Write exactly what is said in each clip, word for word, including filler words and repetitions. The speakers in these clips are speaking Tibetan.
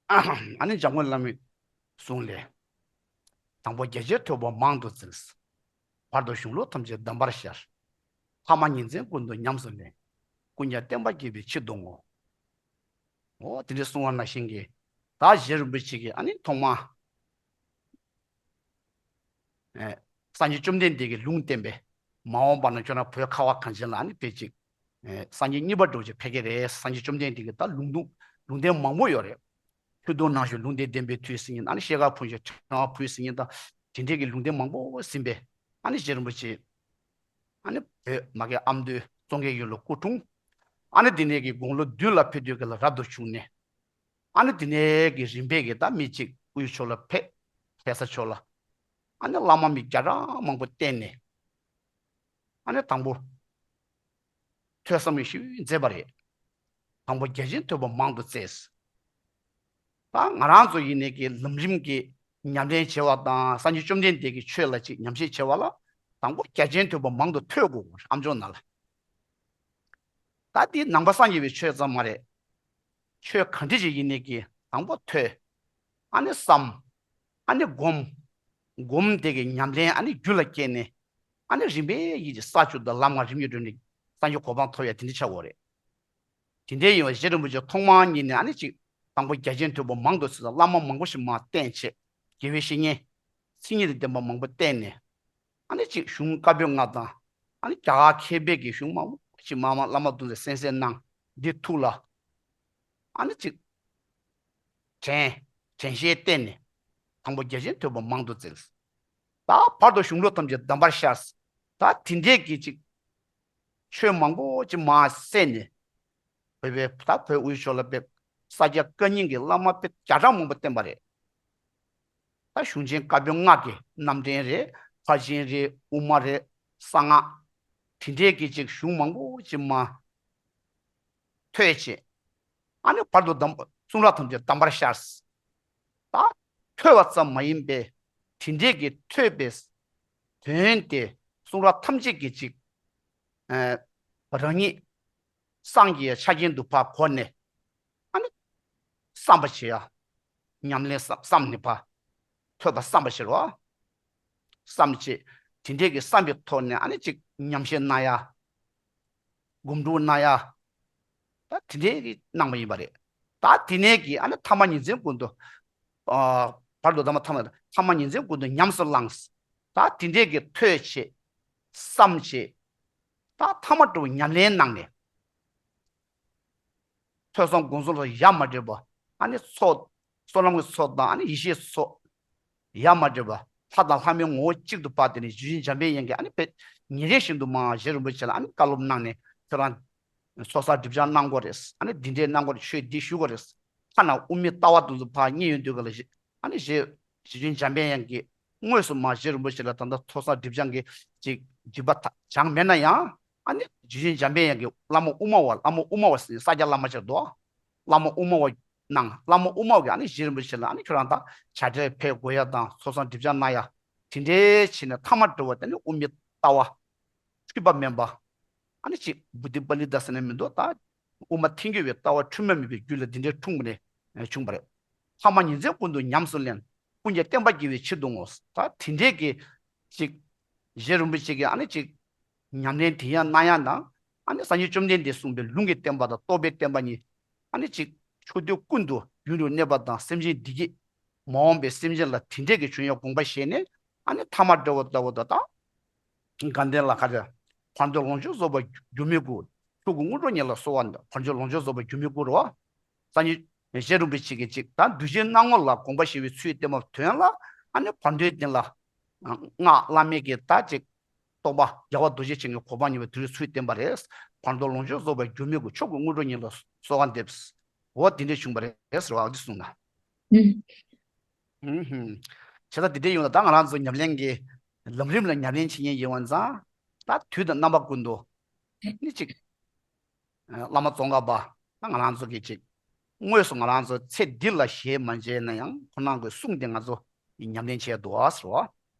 ཨ་ནི་འཇམ་མགོན་བླ་མའི་གསུང་ལས། དང་པོ་རྒྱ་ཆེན་ཐོས་པ་མང་དུ་བཙལ། བར་དུ་གཞུང་ལུགས་ཐམས་ཅད་གདམས་པར་ཤར། ཐ་མ་ཉིན་མཚན་ཀུན་ཏུ་ཉམས་སུ་ལེན། ཀུན་ཀྱང་བསྟན་པ་རྒྱས་པའི་ཕྱིར་དུ་བསྔོ། འོ་དེ་འདྲའི་གསུང་བ་ནང་བཞིན་གྱི། ད་རྗེ་རིན་པོ་ཆེ་གིས་ཨ་ནི་ཐོག་མ། ཨེ། སངས་རྒྱས་བཅོམ་ལྡན་འདས་ཀྱིས་ལུང་བསྟན་པའི། མ་འོངས་པ་ན་ཁྱོད་རང་བོད་ཁ་བ་གངས་ཅན་ལ་ཨ་ནི་དཔེ་ཅིག་ཨེ། སངས་རྒྱས་གཉིས་པ་འདྲ་བོ་ཅིག་ཕེབས་ཀྱི་རེད། སངས་རྒྱས་བཅོམ་ལྡན་འདས་ཀྱིས་ད་ལུང་དུ་ལུང་བསྟན་མང་པོ་ཡོད་རེད། ཆོས་དུང་ནང་བཞིན་ལུང་བསྟན་བསྟན་པའི་མཐུས་ཟེར་མཁན། ཨ་ནི་ཤེལ་དཀར་ཕུན་ཚོགས་ཕྲེང་བ་ཕུལ་ཟེར་མཁན་དང་། དེ་འདྲས་ཀྱི་ལུང་བསྟན་མང་པོ་ཟིན་པས། ཨ་ནི་རྗེ་རིན་པོ་ཆེ། ཨ་ནི་བོད་མ་གི་ཨ་མདོའི་ཙོང་ཁའི་ཡུལ་ལ་སྐུ་འཁྲུངས། ཨ་ནི་དེ་ནས་ཀྱི་དགུང་ལོ་བདུན་ལ་ཕེབས་དུས་ཀྱི་ལ་རབ་ཏུ་བྱུང་ནས། ཨ་ནི་དེ་ནས་ཀྱི་རིམ་པས་ཀྱི་ད་མི་གཅིག་དབུས་ཕྱོགས་ལ་ཕེབས། ལྷ་ས་ཕྱོགས་ལ། ཨ་ནི་བླ་མ་མི་བརྒྱ་ཕྲག་མང་པོ་བསྟེན་ནས། ཨ་ནི་དང་པོ། ཐོས་བསམ་ཞིག་མཛད་པ་རེད། དང་པོ་རྒྱ་ཆེན་ཐོས་པ་མང་དུ་བཙལ། ད་ང་རང་ཚོ་ཡིན་ནའི་གི་ལམ་རིམ་གྱི་ཉམས་ལེན་བྱེད་པ་དང་། སངས་རྒྱས་བཅོམ་ལྡན་འདས་ཀྱི་ཆོས་ལ་ཅིག་ཉམས་ཞིབ་བྱེད་པ་ལ། དང་པོ་རྒྱ་ཆེན་ཐོས་པ་མང་དུ་ཐོས་དགོས། ཨམ་ཅོག་ནང་ལ། ད་འདི་ནང་པ་སངས་རྒྱས་པའི་ཆོས་ཙམ་མ་རེད། ཆོས་ག་འདྲ་ཞིག་ཡིན་ནའི་གི་དང་པོ་ཐོས། ཨ་ནི་བསམ། ཨ་ནི་སྒོམ། སྒོམ་དེ་གི་ཉམས་ལེན་ཨ་ནི་རྒྱུད་ལ་སྐྱེས་ནས། ཨ་ནི་རིམ་པས་ཡིད་ཀྱི་ས་བཅུ་དང་ལམ་ལྔ་རིམ་གྱིས་བགྲོད་ནས་སངས་རྒྱས་གོ་འཕང་ཐོབ་ཡ་དེ་འདྲ་ཆགས་དགོས་རེད། དེ་འདྲའི་ཡིན་པ་རྗེ་རིན་པོ་ཆེ་ཐོག་མར་ཉིད་ནས་ཨ་ནི་ཅིག་དང་པོ་རྒྱ་ཆེན་ཐོས་པ་མང་དུ་བཙལ། བླ་མ་མང་པོ་ཞིག་མར་བསྟེན་བྱས། དགེ་བའི་བཤེས་གཉེན། མཚན་ཉིད་དང་ལྡན་པ་མང་པོ་བསྟེན་ནས། ཨ་ནི་ཅིག་གཞུང་བཀའ་པོད་ལྔ་དང་། ཨ་ནི་རྒྱ་གར་མཁས་པའི་གི་གཞུང་མང་པོ་ཅིག་མར་མར་བླ་མ་དུ་ལ་གསན་གསན་གནང་། འདི་ཐུགས་ལ། ཨ་ནི་ཅིག་དྲན། དྲན་ཤེས་བསྟེན་ནས། དང་པོ་རྒྱ་ཆེན་ཐོས་པ་མང་དུ་བཙལ། ད་བར་དུ་གཞུང་ལུགས་ཐམས་ཅད་གདམས་པར་ཤར། ད་དེ་འདྲས་ཀྱི་ཅིག་ཆོས་མང་པོ་ཅིག་མར་གསན་ནས། བོད་པའི་ད་བོད་དབུས་ཕྱོགས་ལ་དཔེ་ས་སྐྱ་བཀའ་རྙིང་གི་བླ་མ་དཔེ་བརྒྱ་ཕྲག་མང་པོ་བསྟེན་པ་རེད། ད་གཞུང་ཆེན་བཀའ་པོད་ལྔ་གི་རྣམ་འདྲེན་རེད། ཕར་ཕྱིན་རེད། དབུ་མ་རེད། གསང་སྔགས། དེ་འདྲས་ཀྱི་ཅིག་གཞུང་མང་པོ་ཅིག་མར་ཐོས་བྱས། ཨ་ནི་བར་དུ་གདམས། གསུང་རབ་ཐམས་ཅད་གདམས་པར་ཤར། ད་ཐོས་པ་ཙམ་མ་ཡིན་པའི་དེ་འདྲས་ཀྱི་ཐོས་པའི་དོན་དེ་གསུང་རབ་ཐམས་ཅད་ཀྱི་ཅིག་ཨ། རང་ཉིད་སངས་རྒྱས་ཆ་རྐྱེན་དུ་ཕར་གོ་ནས། ཨ་ནི་བསམ་པ་བྱེད་ཡ། ཉམས་ལེན་བསམ་བསམ་ནས་ཕར་ཐོས་པ་བསམ་པ་བྱེད་རོགས། བསམ་བྱེད། དེ་འདྲས་ཀྱི་བསམ་པའི་ཐོག་ནས་ཨ་ནི་ཅིག་ཉམས་བཞེས་གནང་ཡ། སྒོམ་སྒྲུབ་གནང་ཡ། ད་དེ་འདྲས་ཀྱི་གནང་བ་ཡིན་པ་རེད། ད་དེ་ནས་ཀྱི་ཨ་ནི་ཐ་མ་ཉིན་མཚན་ཀུན་ཏུ། ཨ། བར་དུ་གདམས་པ་ཐ་མ། ཐ་མ་ཉིན་མཚན་ཀུན་ཏུ་ཉམས་སུ་བླངས། ད་དེ་འདྲས་ཀྱི་ཐོས་བྱེད། བསམ་བྱེད། ད་ཐ་མ་དྲུག་ཉམས་ལེན་གནང་ནས། ཐོས་བསམ་སྒོམ་གསུམ་ལ་ཡ་མ་བྲལ་བ། ཨ་ནི་ཚོགས། བསོད་ནམས་ཀྱི་ཚོགས་དང་ཨ་ནི་ཡེ་ཤེས་ཚོགས། ཡ་མ་བྲལ་བ། ལྷ་དང་ལྷ་མོའི་ངོ་བོ་གཅིག་ཏུ་སྤར་ཏེ་ནི་རྗེ་བཙུན་འཇམ་དཔལ་དབྱངས་ཀྱིས་ཨ་ནི་དཔེ་ཉིན་རེ་བཞིན་དུ་མར་རྗེ་རིན་པོ་ཆེ་ལ་ཨ་ནི་བཀའ་སློབ་གནང་ནས། ཁྱོད་རང་ཚོགས་བསགས་སྒྲིབ་སྦྱང་གནང་དགོས་རེད། ཨ་ནི་འདི་འདྲས་གནང་དགོས་རེད། ཆོས་འདི་ཞུ་དགོས་རེད། ཐ་ན་དབུ་མའི་ལྟ་བ་དེ་ཚོ་ཕར་རྙེད་ཡོང་དུས་ག་ལ་ཞིག་ཨ་ནི་རྗེ་རྗེ་བཙུན་འཇམ་དཔལ་དབྱངས་ཀྱིས་དངོས་སུ་མར་རྗེ་རིན་པོ་ཆེ་ལ་ད་ལྟ་ཚོགས་བསགས་སྒྲིབ་སྦྱང་གི་ཅིག་སྒྲིབ་པ་ད་སྦྱངས་མེད་ན་ཡང་། ཨ་ནི་རྗེ་བཙུན་འཇམ་དཔལ་དབྱངས་ཀྱིས་བླ་མ་དབུ་མ་པ། བླ་མ་དབུ་མ་པ་ཟེར་ནས་ས་སྐྱ་བླ་མ་ཅིག་འདུག་བླ་མ་དབུ་མ་པ་གནང་། བླ་མ་དབུ་མ་པ་གིས་ཨ་ནི་རྗེ་རིན་པོ་ཆེ་ལ་ཨ་ནི་ཁྱོད་རང་ད་བྱ་བྲལ་ཕེབས་དགོས་ཡ་དང་། ཚོགས་བསགས་སྒྲིབ་སྦྱང་གནང་ཡ། དེ་འདྲའི་བྱས་ནས་ཐ་མ་དྲུག་པ་དེ་ནི་དབུ་མའི་ལྟ་བ། འཁྲུལ་པ་མེད་པ། ཨ་ནི་ཅིག་བུ་ཏི་པ་ལི་ཏ་ཟེར་ནས་མི་འདུག་ད་དབུ་མ་ཐལ་འགྱུར་བའི་ལྟ་བ་འཁྲུལ་མ་མེད་པའི་རྒྱུད་ལ་འདི་འདྲའི་འཁྲུངས་པ་ནས་བྱུང་བ་རེད། ཐ་མ་ཉིན་མཚན་ཀུན་ཏུ་ཉམས་སུ་ལེན། ཀུན་ཀྱང་བསྟན་པ་རྒྱས་པའི་ཕྱིར་དུ་བསྔོ། ད་དེ་འདྲས་ཀྱི་ཅིག་རྗེ་རིན་པོ་ཆེ་གིས་ཨ་ནི་ཅིག་ཉམས་ལེན་དེ་ཡང་གནང་ཡ་དང་། ཨ་ནི་སངས་རྒྱས་བཅོམ་ལྡན་འདས་གསུངས་པའི་ལུང་གི་བསྟན་པ་དང་རྟོགས་པའི་བསྟན་པ་གཉིས། ཨ་ནི་ཅིག་ཕྱོགས་དུས་ཀུན་ཏུ་རྒྱུན་དུ་གནས་པ་དང་། སེམས་ཅན་བདེ་སྐྱིད། མ་འོངས་པའི་སེམས་ཅན་ལ་དེ་འདྲས་ཀྱི་བྱུང་ཡ་དགོངས་པ་བཞེས་ནས། ཨ་ནི་ཐ་མ་དྲུག་པ་ལྟ་བུ་དང་། ད་དགའ་ལྡན་ལ་ག་རེ། བར་དོའི་ལོངས་སྤྱོད་རྫོགས་པར་འགྱུར་མའི་སྒོ། མཆོག་གི་དངོས་གྲུབ་ཉིད་ལ་གསོལ་བ་འདེབས། བར་དོའི་ལོངས་སྤྱོད་རྫོགས་པར་འགྱུར་མའི་སྒོ་རེད་བ། སངས་རྒྱས་རྗེ་རིན་པོ་ཆེ་གིས་ཅིག་ད་གདུལ་བྱའི་སྣང་ངོ་ལ་དགོངས་པ་བཞེས་པའི་ཚུལ་བསྟན་པ་དོན་ལ། ཨ་ནི་བར་དོའི་སྟེང་ལ་སྔགས་བླ་མེད་ཀྱི་ད་ཅིག་རྟོགས་པ་རྒྱལ་བ་རྡོ་རྗེ་འཆང་གི་གོ་འཕང་ཉིད་པའི་དེ་རིང་ཚུལ་བསྟན་པ་རེད། བར་དོའི་ལོངས་སྤྱོད་རྫོགས་པར་འགྱུར་མའི་སྒོ། མཆོག་གི་དངོས་གྲུབ་ཉིད་ལ་གསོལ་བ་འདེབས། འོ་དེ་འདྲས་བྱུང་བ་རེད་ཟེར་བ་འདི་གསུངས་ན། ཨུམ། ཨུམ་ཧུམ། བྱས་ཙང་དེ་འདྲས་ཡོང་ལ་ད་ང་རང་ཚོ་ཉམས་ལེན་གྱི་ལམ་རིམ་ལ་ཉམས་ལེན་བྱེད་མཁན་ཡིན་པ་ཙང་། ད་དུས་དང་རྣམ་པ་ཀུན་ཏུ་ནི་ཅིག་བླ་མ་ཙོང་ཁ་པ་ད་ང་རང་ཚོ་གིས་ཅིག་དངོས་སུ་ང་རང་ཚོ་ཚེ་འདི་ལ་ཞལ་མ་མཇལ་ན་ཡང་ཁོང་རྣམ་གྱི་གསུང་དེ་ང་ཚོ་ཉམས་ལེན་བྱས་འདུག་ཟེར་བ།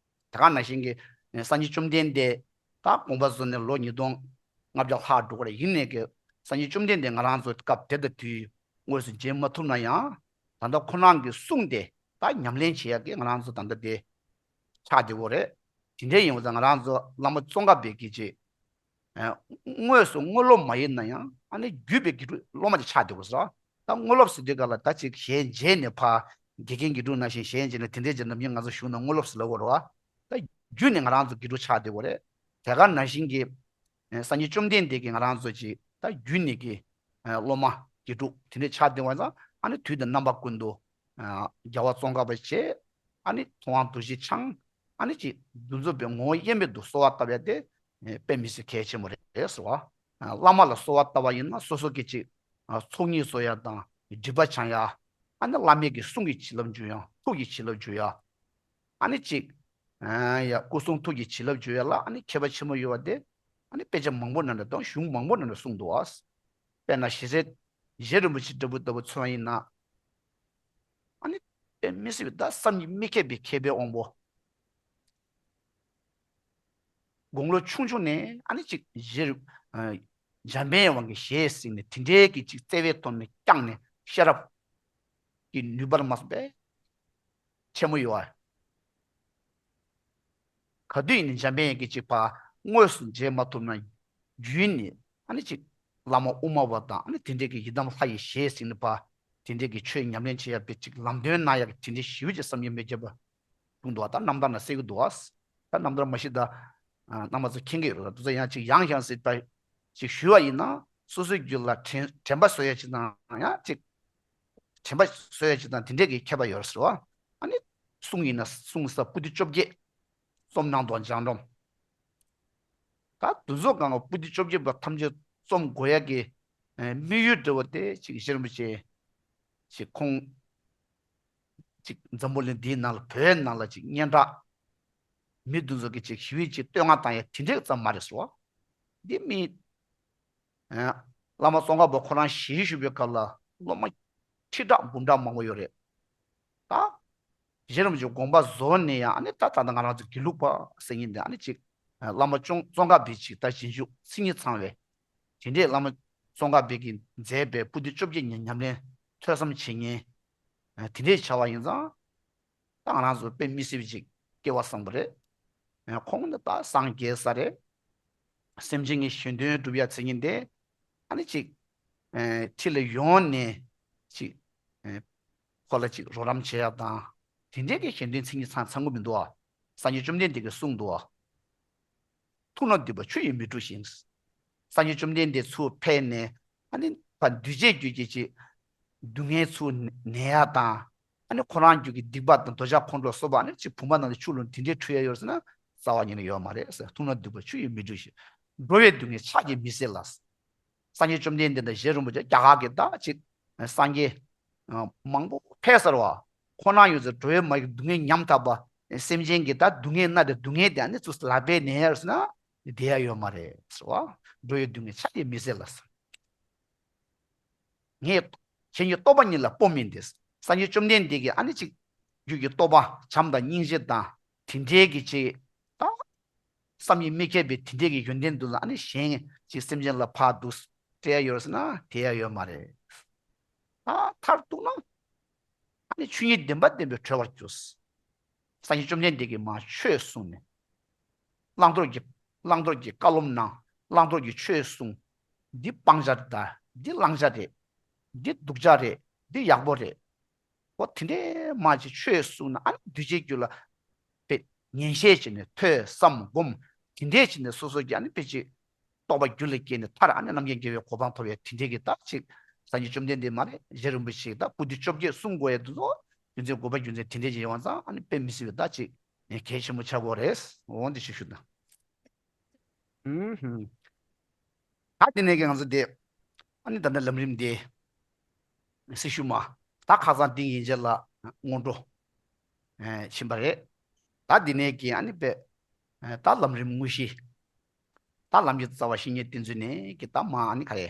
དེ་ག་ནང་བཞིན་གྱི་སངས་རྒྱས་བཅོམ་ལྡན་འདས་ད་དགོངས་པ་རྫོགས་ནས་ལོ་ཉིས་སྟོང་ལྔ་བརྒྱ་ལྷག་འགྲོ་གི་རེད། ཡིན་ནའི་གི་སངས་རྒྱས་བཅོམ་ལྡན་འདས་ང་རང་ཚོ་སྐབས་དེ་དང་དུས་དངོས་སུ་མཇལ་མ་ཐུབ་ན་ཡང་། ད་ལྟ་ཁོ་རང་གི་གསུང་དེ་ད་ཉམས་ལེན་བྱེད་ཡག་གི་ང་རང་ཚོ་ད་ལྟ་དེ་ཆགས་བསྡད་ཡོད་རེད། དེ་འདྲ་ཡིན་པ་ཙང་ང་རང་ཚོ་བླ་མ་ཙོང་ཁ་པའི་གི་ཅིག་ཨ་དངོས་སུ་དངོས་སློབ་མ་ཡིན་ན་ཡང་ཨ་ནི་བརྒྱུད་པའི་དགེ་ཕྲུག་སློབ་མ་དེ་ཆགས་བསྡད་ཡོད་རེད། ད་དངོས་སློབ་ཟེར་དུས་ག་ལ་ད་ཅིག་ཞལ་མཇལ་ནས་ཕར་དགེ་རྒན་དགེ་ཕྲུག་ནང་བཞིན་ཞལ་མཇལ་ནས་དེ་འདྲའི་ཅིག་ནམ་རྒྱུན་ང་ཚོ་བཞུགས་ན་དངོས་སློབ་ཟེར་ལབ་ཡོད་རེད་བ། ད་བརྒྱུད་ནས་ང་རང་ཚོ་དགེ་ཕྲུག་ཆགས་བསྡད་ཡོད་རེད། དེ་ག་ནང་བཞིན་གྱི་ཨ་སངས་རྒྱས་བཅོམ་ལྡན་འདས་ཀྱིས་ང་རང་ཚོ་ཅིག་ད་བརྒྱུད་ནས་ཀྱི་ཨ་སློབ་མ་དགེ་ཕྲུག་དེ་འདྲ་ཆགས་བསྡད་པ་ཙང་ཨ་ནི་དུས་དང་རྣམ་པ་ཀུན་ཏུ་ཨ་རྒྱལ་བ་ཙོང་ཁ་པ་བཅས་ཨ་ནི་ཐུབ་དབང་རྡོ་རྗེ་འཆང་ཨ་ནི་ཅིག་འདི་ཚོ་པའི་ངོ་བོ་དབྱེར་མེད་དུ་གསོལ་བ་བཏབ་ཡ་དེ་ཨ་དཔེ་མི་སྲིད་གལ་ཆེན་པོ་རེད་ཟེར་བ། ཨ་བླ་མ་ལ་གསོལ་བ་བཏབ་པ་ཡིན་ན་སོ་སོ་གི་ཅིག་ཨ་ཚོགས་གཉིས་རྫོགས་ཡ་དང་སྒྲིབ་པ་བྱང་ཡ། ཨ་ནི་བླ་མའི་གི་གསུང་གི་བྱིན་རླབས་འཇུག་ཡ། ཐུགས་ཀྱི་བྱིན་རླབས་འཇུག་ཡ། ཨ་ནི་ཅིག་ཨ་ཡ་སྐུ་གསུང་ཐུགས་ཀྱི་བྱིན་རླབས་འཇུག་ཡ་ལ་ཨ་ནི་ཁྱད་པར་ཆེན་པོ་ཡོད་པ་དེ་ཨ་ནི་དཔེ་ཆ་མང་པོ་ནང་ལ་དང་གཞུང་མང་པོ་ནང་ལ་གསུངས་འདུག་ཨ། དཔེར་ན་ཞེ་སའི་རྗེ་རིན་པོ་ཆེ་འདྲ་པོ་ལྟ་བུ་མཚོན་པ་ཡིན་ན། ཨ་ནི་དཔེ་མི་སྲིད་པའི་ད་བསམ་གྱིས་མི་ཁྱབ་པའི་མཁས་པའི་དབང་པོ། དགུང་ལོ་ཆུང་ཆུང་ནས་ཨ་ནི་ཅིག་རྗེ་རིན་ཨ་འཇམ་དཔལ་དབང་གི་ཞལ་གཟིགས་ནས་དེ་འདྲའི་གི་ཅིག་བརྩེ་བའི་ཐོག་ནས་བསྐྱངས་ནས་ཤེས་རབ་ཀྱི་ནུས་པར་མ་སོང་པས། ཆེན་མོ་ཡོད་ཨ། ག་དུས་ཡིན་ནའི་འཇམ་དཔལ་གྱི་ཅིག་ཕར་དངོས་སུ་མཇལ་མ་ཐུབ་ན་བརྒྱུད་ནས་ཨ་ནི་ཅིག་བླ་མ་དབུ་མ་པ་དང་ཨ་ནི་དེ་འདྲའི་གི་ཡི་དམ་ལྷ་ཡི་ཞལ་གཟིགས་ནས་ཕར་དེ་འདྲའི་གི་ཆོས་ཉམས་ལེན་བྱེད་ཡག་པའི་ཅིག་ལམ་སྟོན་གནང་ཡག་གི་དེ་འདྲའི་ཞེ་པོ་ཅིག་བསམ་གྱིས་མི་ཁྱབ་པ་བྱུང་འདུག་ཨ། ད་རྣམ་ཐར་ནང་གསལ་གྱི་འདུག་ཨ། ད་རྣམ་ཐར་མ་གཞི་ད་ཨ་རྣམ་པ་ཚོ་མཁྱེན་གྱི་ཡོད་རེད། ད་དེ་ཚོ་ཡང་ཅིག་ཡང་ཡང་ཟེར་བ་ཅིག་ཞུས་པ་ཡིན་ན་སོ་སོའི་རྒྱུད་ལ་དྲན་དྲན་པ་གསོ་ཡག་ཅིག་དང་ཡང་ཅིག་དྲན་པ་གསོ་ཡག་ཅིག་དང་དེ་འདྲས་ཀྱི་ཁྱད་པར་ཡོད་རེད་ཟེར་བ། ཨ་ནི་གསུང་ཡིན་ན་གསུང་ས་པོ་ཏི་བཅོ་བརྒྱད། རྩོམ་གནང་དོ་སྦྱང་སྒྲོམ། ད་དུ་ཚོ་གང་ག་པོ་ཏི་བཅོ་བརྒྱད་པ་ཐམས་ཅད་རྩོམ་དགོས་ཡག་གི་ཨ་དམིགས་ཡུལ་འདྲ་བོ་དེ་ཅིག་རྗེ་རིན་པོ་ཆེ་ཅིག་ཁོང་ཅིག་འཛམ་བུ་གླིང་འདིའི་ནང་ལ་བོད་ནང་ལ་ཅིག་སྙན་གྲགས་མི་དུ་ཚོ་གི་ཅིག་ཞི་བའི་ཅིག་བསྟོད་བསྔགས་བཏང་ཡག་དེ་འདྲས་ཙམ་མ་རེད་ཟེར་བ། འདི་མི་ཨ་བླ་མ་ཙོང་ཁ་པ་ཁོ་རང་ཞལ་བཞུགས་པའི་སྐབས་ལ་སློབ་མ་ཁྲི་ཕྲག་འབུམ་ཕྲག་མང་པོ་ཡོད་རེད། ད་རྗེ་རིན་པོ་ཆེ་དགོངས་པ་རྫོགས་ནས་ཡང་ཨ་ནི་ད་ད་ལྟ་ང་རང་ཚོ་དགེ་ལུགས་པ་ཟེར་མཁན་འདི་ཨ་ནི་ཅིག་ཨ་བླ་མ་ཙོང་ཙོང་ཁ་པའི་ཅིག་ད་རྗེས་འཇུག་མཚན་ཉིད་ཚང་བའི་དེ་འདྲས་བླ་མ་ཙོང་ཁ་པའི་གི་མཛད་པའི་པོ་ཏི་བཅོ་བརྒྱད་ཉམས་ལེན་ཐོས་བསམ་བྱེད་མཁན་ཨ་དེ་འདྲས་བྱ་བ་ཡིན་ཙང་། ད་ང་རང་ཚོ་དཔེ་མི་སྲིད་པ་ཅིག་སྐལ་བ་བཟང་པོ་རེད། ཨ་ཁོང་ནི་ད་སངས་རྒྱས་ས་རེད། སེམས་ཅན་གྱི་གཞན་དོན་སྒྲུབ་ཡ་ཚེ་ཉིན་དེ་ཨ་ནི་ཅིག་ཨ་ཁྲི་ལ་ཡོང་ནས་ཅིག་ཨ་ཁོ་ལ་ཅིག་རོགས་རམ་བྱེད་ཡ་དང་དེ་འདྲས་ཀྱི་གཞན་དོན་མཚན་ཉིད་ཚང་ཚང་གི་མི་འདུག་ཨ། སངས་རྒྱས་བཅོམ་ལྡན་འདས་ཀྱིས་གསུངས་འདུག་ཨ། ཐུབ་རྣམས་འདུས་པ་ཆུ་ཡིས་མི་འཁྲུ་ཞིང་། སངས་རྒྱས་བཅོམ་ལྡན་འདས་ཚུར་ཕེབས་ནས་ཨ་ནི་ཕར་འདུས་བྱས་རྒྱུད་ཀྱི་ཅིག་སྡུག་བསྔལ་ཚུར་ནན་ཡ་དང་། ཨ་ནི་ཁོ་རང་རྒྱུད་ཀྱི་སྡིག་པ་དང་འདོད་ཆགས་ཁོང་ཁྲོ་སོགས་པ་ཨ་ནི་ཅིག་བུམ་པ་ནང་དུ་ཆུ་བླུགས་དེ་འདྲའི་འཁྲུ་ཡ་ཡོད་ཟེར་ན་རྩ་བ་ཉིད་ནས་ཡོད་མ་རེད་ཟེར། ཐུབ་རྣམས་འདུས་པ་ཆུ་ཡིས་མི་འཁྲུ་ཞིང་། འགྲོ་བའི་སྡུག་བསྔལ་ཕྱག་གིས་མི་སེལ་ལ། སངས་རྒྱས་བཅོམ་ལྡན་འདས་དང་རྗེ་རིན་པོ་ཆེ་རྒྱ་གར་གྱི་ད་ཅིག་སངས་རྒྱས་མང་པོ་ཕེབས་ཚར་བ། ཁོང་རྣམ་ཡོད་ཚད་འགྲོ་བའི་མ་གི་སྡུག་བསྔལ་ཉམས་ཐག་པ། སེམས་ཅན་གྱི་ད་སྡུག་བསྔལ་མནར་ཏེ་སྡུག་བསྔལ་དེ་ཨ་ནི་ཚུར་ལག་པས་ནས་ཡར་སོང་ན་བསྡད་ཡ་ཡོད་མ་རེད་ཟེར་བ། འགྲོ་བའི་སྡུག་བསྔལ་ཕྱག་གིས་མི་སེལ་ལ་ཟེར། ངས་ཁྱེད་ཉིད་རྟོགས་པ་ཉིད་ལ་སྤོ་མིན་ཏེ། སངས་རྒྱས་བཅོམ་ལྡན་འདས་ཀྱིས་ཨ་ནི་ཅིག་རྒྱུད་ཀྱི་རྟོགས་པ་བྱམས་དང་སྙིང་རྗེ་དང་དེ་འདྲའི་གི་ཅིག་ད་བསམ་གྱིས་མི་ཁྱབ་པའི་དེ་འདྲའི་གི་ཡོན་ཏན་འདུག་ན་ཨ་ནི་གཞན་ཅིག་སེམས་ཅན་ལ་ཕར་འདུག་སྤྲད་ཡ་ཡོད་ཟེར་ན་དེ་ཡ་ཡོད་མ་རེད། ད་མཐར་གཏུགས་ན་ཨ་ནི་ཆོས་ཉིད་བདེན་པ་བདེན་པས་གྲོལ་བར་འགྱུར། སངས་རྒྱས་བཅོམ་ལྡན་འདས་ཀྱིས་མར་ཆོས་གསུངས་ནས། བླང་དོར་གྱི་བླང་དོར་གྱི་བཀའ་སློབ་གནང་། བླང་དོར་གྱི་ཆོས་གསུངས། འདི་སྤང་བྱ་རེད་ད། འདི་བླང་བྱ་རེད། འདི་སྡུག་བྱ་རེད། འདི་ཡག་པོ་རེད། འོ་དེ་འདྲའི་མ་ཅིག་ཆོས་གསུངས་ན་ཨ་ནི་གདུལ་བྱའི་རྒྱུད་ལ་དཔེ་ཉན་བཤད་བྱས་ནས་ཐོས་བསམ་སྒོམ་དེ་འདྲའི་བྱས་ནས་སོ་སོ་གི་ཨ་ནི་དཔེ་ཅིག་རྟོགས་པ་རྒྱུད་ལ་སྐྱེས་ནས་མཐར་ཨ་ནི་རྣམ་མཁྱེན་རྒྱལ་བའི་གོ་འཕང་ཐོབ་ཡ་དེ་འདྲའི་གི་ད་ཅིག་སངས་རྒྱས་བཅོམ་ལྡན་འདས་མ་རེད་རྗེ་རིན་པོ་ཆེ་ད་པོ་ཏི་བཅོ་བརྒྱད་གསུང་དགོས་ཡ་དེ་ཚོ་རྒྱུ་མཚན་དགོས་པ་རྒྱུ་མཚན་དེ་འདྲའི་ཅིག་ཡོང་བ་ཙང་ཨ་ནི་དཔེ་མི་སྲིད་པའི་ད་ཅིག་གལ་ཆེན་པོ་ཆགས་ཀྱི་རེད། འོ་འདི་ཞིག་ཞུ་དང་། ཨུམ་ཧུམ། ད་དེ་ནས་ཀྱི་ང་ཚོ་དེ་ཨ་ནི་ད་ལྟ་ལམ་རིམ་དེ་སྲི་ཞུ་མ་ད་ཁ་སང་ཏིང་ཡིན་ཅེ་ལ་སྔོན་འགྲོ་ཕྱིན་པ་རེད། ད་དེ་ནས་ཀྱི་ཨ་ནི་པས་ད་ལམ་རིམ་དངོས་གཞི་ད་ལམ་གྱི་རྩ་བ་བཤེས་གཉེན་བསྟེན་ཚུལ་ནས་ཀྱི་ད་མ་ཨ་ནི་ག་རེ་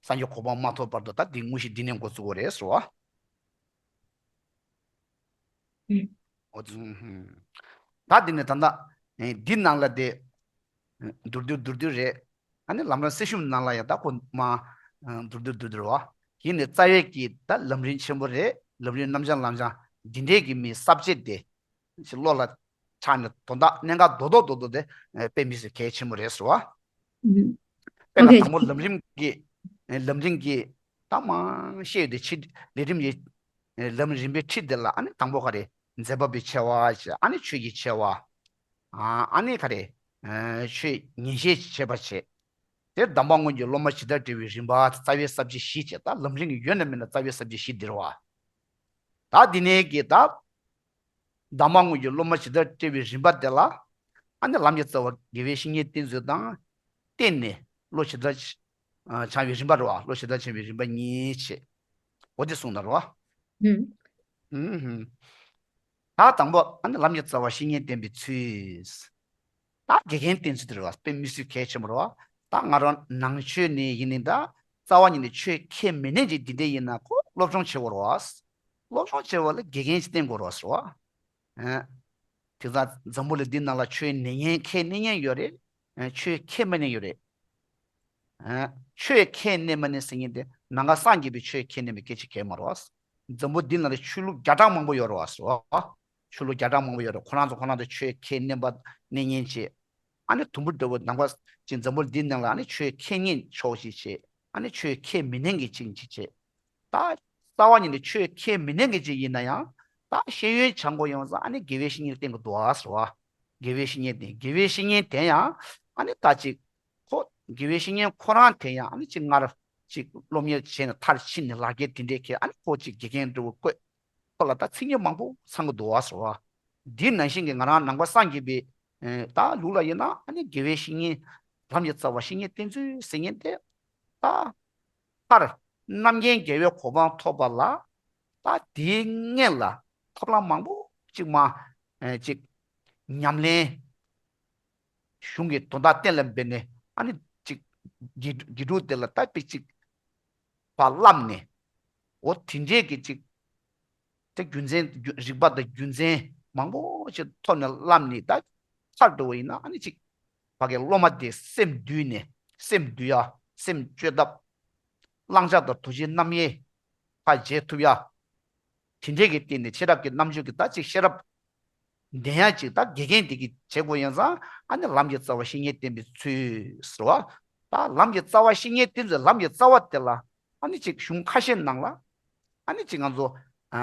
སངས་རྒྱས་གོ་འཕང་མ་ཐོབ་བར་དུ་ད་དེ་དངོས་གཞི་འདི་ནས་འགོ་བཙུགས་དགོས་རེད་ཟེར་བ། ཨོ་ཙི། ད་འདི་ནས་ད་ལྟ་འདི་ནང་ལ་དེ་མདོར་བསྡུས་མདོར་བསྡུས་རེད། ཨ་ནི་ལམ་རིམ་གསེར་ཞུན་ནང་ལ་ཡང་ད་ཁོ་མ་མདོར་བསྡུས་མདོར་བསྡུས་རེད་བ། ཡིན་ནའི་རྩ་བའི་གི་ད་ལམ་རིམ་ཆེན་པོ་རེད། ལམ་རིམ་རྣམ་བྱང་ལམ་བྱང་འདི་འདྲའི་གི་མི་ས་བཅད་དེ་ཅིག་བློ་ལ་ཆགས་ནས་དོན་དག་གནད་འགག་རྡོག་རྡོག་རྡོག་རྡོག་དེ་དཔེ་མི་སྲིད་གལ་ཆེན་པོ་རེད་ཟེར་བ། དཔེར་ན་དང་པོ་ལམ་རིམ་གྱི་ལམ་རིམ་གྱི་ད་མང་ཤེས་ཡོད་དེ་ཕྱི་ལས་རིམ་གྱི་ལམ་རིམ་པའི་ཁྲིད་དེ་ལ་ཨ་ནི་དང་པོ་ག་རེ། མཛད་པ་པོའི་ཆེ་བ་བྱས། ཨ་ནི་ཆོས་ཀྱི་ཆེ་བ། ཨ་ནི་ག་རེ། ཆོས་ཉན་བཤད་བྱེད་པ་བྱས། དེ་གདམས་པ་དངོས་ཀྱི་སློབ་མ་ཇི་ལྟར་བསྒྲལ་བའི་རིམ་པ། རྩ་བའི་ས་བཅད་བཞི་བྱས། ད་ལམ་རིམ་གྱི་ཡོད་ན་མེད་ན་རྩ་བའི་ས་བཅད་བཞི་འདིར་བ། ད་འདི་ནས་ཀྱི་ད་གདམས་པ་དངོས་ཀྱི་སློབ་མ་ཇི་ལྟར་བསྒྲལ་བའི་རིམ་པ་དེ་ལ་ཨ་ནི་ལམ་གྱི་རྩ་བ་དགེ་བའི་བཤེས་གཉེན་བསྟེན་ཚུལ་དང་། བསྟེན་ནས་བློ་ཇི་ལྟར་འཆང་བའི་རིམ་པ་རེད་བ། བློ་ཇི་ལྟར་འཆང་བའི་རིམ་པ་གཉིས་བྱས། འོ་དེ་གསུངས་ན་རེད་བ། ཨུམ། ད་དང་པོ་ཨ་ནི་ལམ་གྱི་རྩ་བ་བཤེས་གཉེན་བསྟེན་པའི་ཚུལ། ད་དགེ་རྒན་བསྟེན་ཚུལ་དེ་རེད་བ། དཔེ་མི་སྲིད་གལ་ཆེན་པོ་རེད་བ། ད་ང་རང་ནང་ཆོས་ནས་ཡིན་ནའི་ད་རྩ་བ་ཉིད་ནས་ཆོས་ཁས་མི་ལེན་ཅིག་འདི་འདྲ་ཡིན་ན་ཁོ་སློབ་སྦྱོང་བྱེད་དགོས་རེད་བ། སློབ་སྦྱོང་བྱེད་པ་ལ་དགེ་རྒན་ཅིག་བསྟེན་དགོས་རེད་བ་ཟེར་བ། ཨ། དེང་སང་འཛམ་བུ་གླིང་འདི་ནང་ལ་ཆོས་ཉན་མཁན་ཁས་ལེན་མཁན་ཡོད་རེད། ཨ། ཆོས་ཁས་མི་ལེན་ཡོད་རེད། ཨ། ཆོས་ཁས་ལེན་མ་ལེན་ཟེར་མཁན་དེ་ནང་པ་སངས་རྒྱས་པའི་ཆོས་ཁས་ལེན་པའི་སྐད་ཆ་གང་ཡང་མ་རེད་བ། འཛམ་བུ་འདི་ནང་ལ་ཆོས་ལུགས་བརྒྱ་ཕྲག་མང་པོ་ཡོད་རེད་བ་ཟེར་བ། ཆོས་ལུགས་བརྒྱ་ཕྲག་མང་པོ་ཡོད་རེད། ཁོ་རང་ཚོ་ཁོ་རང་ཚོ་ཆོས་ཁས་ལེན་པ་ལེན་མཁན་བྱས། ཨ་ནི་དུམ་བུ་འདྲ་བོ་ནང་པ་ཅིག་འཛམ་བུ་གླིང་འདི་ནང་ལ་ཨ་ནི་ཆོས་ཁས་ལེན་ཕྱོགས་ཤིག་བྱས། ཨ་ནི་ཆོས་ཁས་མི་ལེན་གྱི་ཅིག་ཅིག་བྱས། ད་རྩ་བ་ཉིད་ནས་ཆོས་ཁས་མི་ལེན་གྱི་ཅིག་ཡིན་ན་ཡང་ད་ཤེས་ཡོན་སྦྱང་དགོས་ཡོང་ཙང་ཨ་ནི་དགེ་བའི་བཤེས་གཉེན་བསྟེན་གྱི་འདུག་ཨ་ཟེར་བ། དགེ་བའི་བཤེས་གཉེན་བསྟེན། དགེ་བའི་བཤེས་གཉེན་དེ་ཡང་ཨ་ནི་ད་ཅིག་ཁོ་དགེ་བའི་བཤེས་གཉེན་ཁོ་རང་དེ་ཡང་ཨ་ནི་ཅིག་སྔར་ཅིག་སློབ་གཉེར་བྱས་ནས་མཐར་ཕྱིན་ནས་ལག་འཁྱེར་དེ་འདྲས་ཁྱེར། ཨ་ནི་ཁོ་ཅིག་དགེ་རྒན་འདྲ་བོ་བསྐོས། ཁོ་ལ་ད་མཚན་ཉིད་མང་པོ་ཚང་གི་འདུག་བ་ཟེར་བ། འདི་ནང་བཞིན་གྱི་ང་རང་ནང་པ་སངས་རྒྱས་པའི་ཨེ་ད་ལུགས་ལ་ཡིན་ན་ཨ་ནི་དགེ་བའི་བཤེས་གཉེན། ལམ་གྱི་རྩ་བ་བཤེས་གཉེན་བསྟེན་ཚུལ་ཟེར་མཁན་དེ་ད་མཐར་རྣམ་མཁྱེན་རྒྱལ་བའི་གོ་འཕང་ཐོབ་པ་ལ་ད་དེའི་སྔོན་ལ་ཐབས་ལམ་མང་པོ་ཅིག་མ་ཨེ་ཅིག་ཉམས་ལེན། གཞུང་གི་དོན་དག་གཏན་ལ་འབེབས་ནས་ཨ་ནི་ཅིག་དགེ་དགེ་ཕྲུག་དེ་ལ་ལྟ་བུ་ཅིག་ཕར་བསླབས་ནས། འོ་དེ་འདྲའི་གི་ཅིག་དེ་རྒྱུ་མཚན་རྒྱུ་རིགས་པ་དང་རྒྱུ་མཚན་མང་པོ་ཅིག་ཐོག་ནས་བསླབས་ནས། ད་མཐར་འགྲོ་བ་ཡིན་ན་ཨ་ནི་ཅིག་ཕ་གི་སློབ་མ་དེ་སེམས་འདུལ་ནས། སེམས་འདུལ་ཡ། སེམས་བཅོས་ཐབས། བླང་བྱ་དང་ཐུགས་རྗེ་རྣམ་དབྱེ་ཕར་འབྱེད་ཐུབ་ཡ། དེ་འདྲའི་གི་སྟེང་ནས་ཤེས་རབ་ཀྱི་རྣམ་དཔྱོད་ཀྱི་ད་ཅིག་ཤེས་རབ་ལྡན་ཡ་ཅིག་ད་དགེ་རྒན་དེ་གིས་བྱེད་དགོས་ཡིན་ཙང་ཨ་ནི་ལམ་གྱི་རྩ་བ་བཤེས་གཉེན་བསྟེན་པའི་ཚུལ་ཟེར་བ། ད་ལམ་གྱི་རྩ་བ་བཤེས་གཉེན་བསྟེན་ཚུལ། ལམ་གྱི་རྩ་བ་དེ་ལ་ཨ་ནི་ཅིག་གཞུང་ཁ་ཤས་ནང་ལ་ཨ་ནི་ཅིག་ང་ཚོ་ཨ་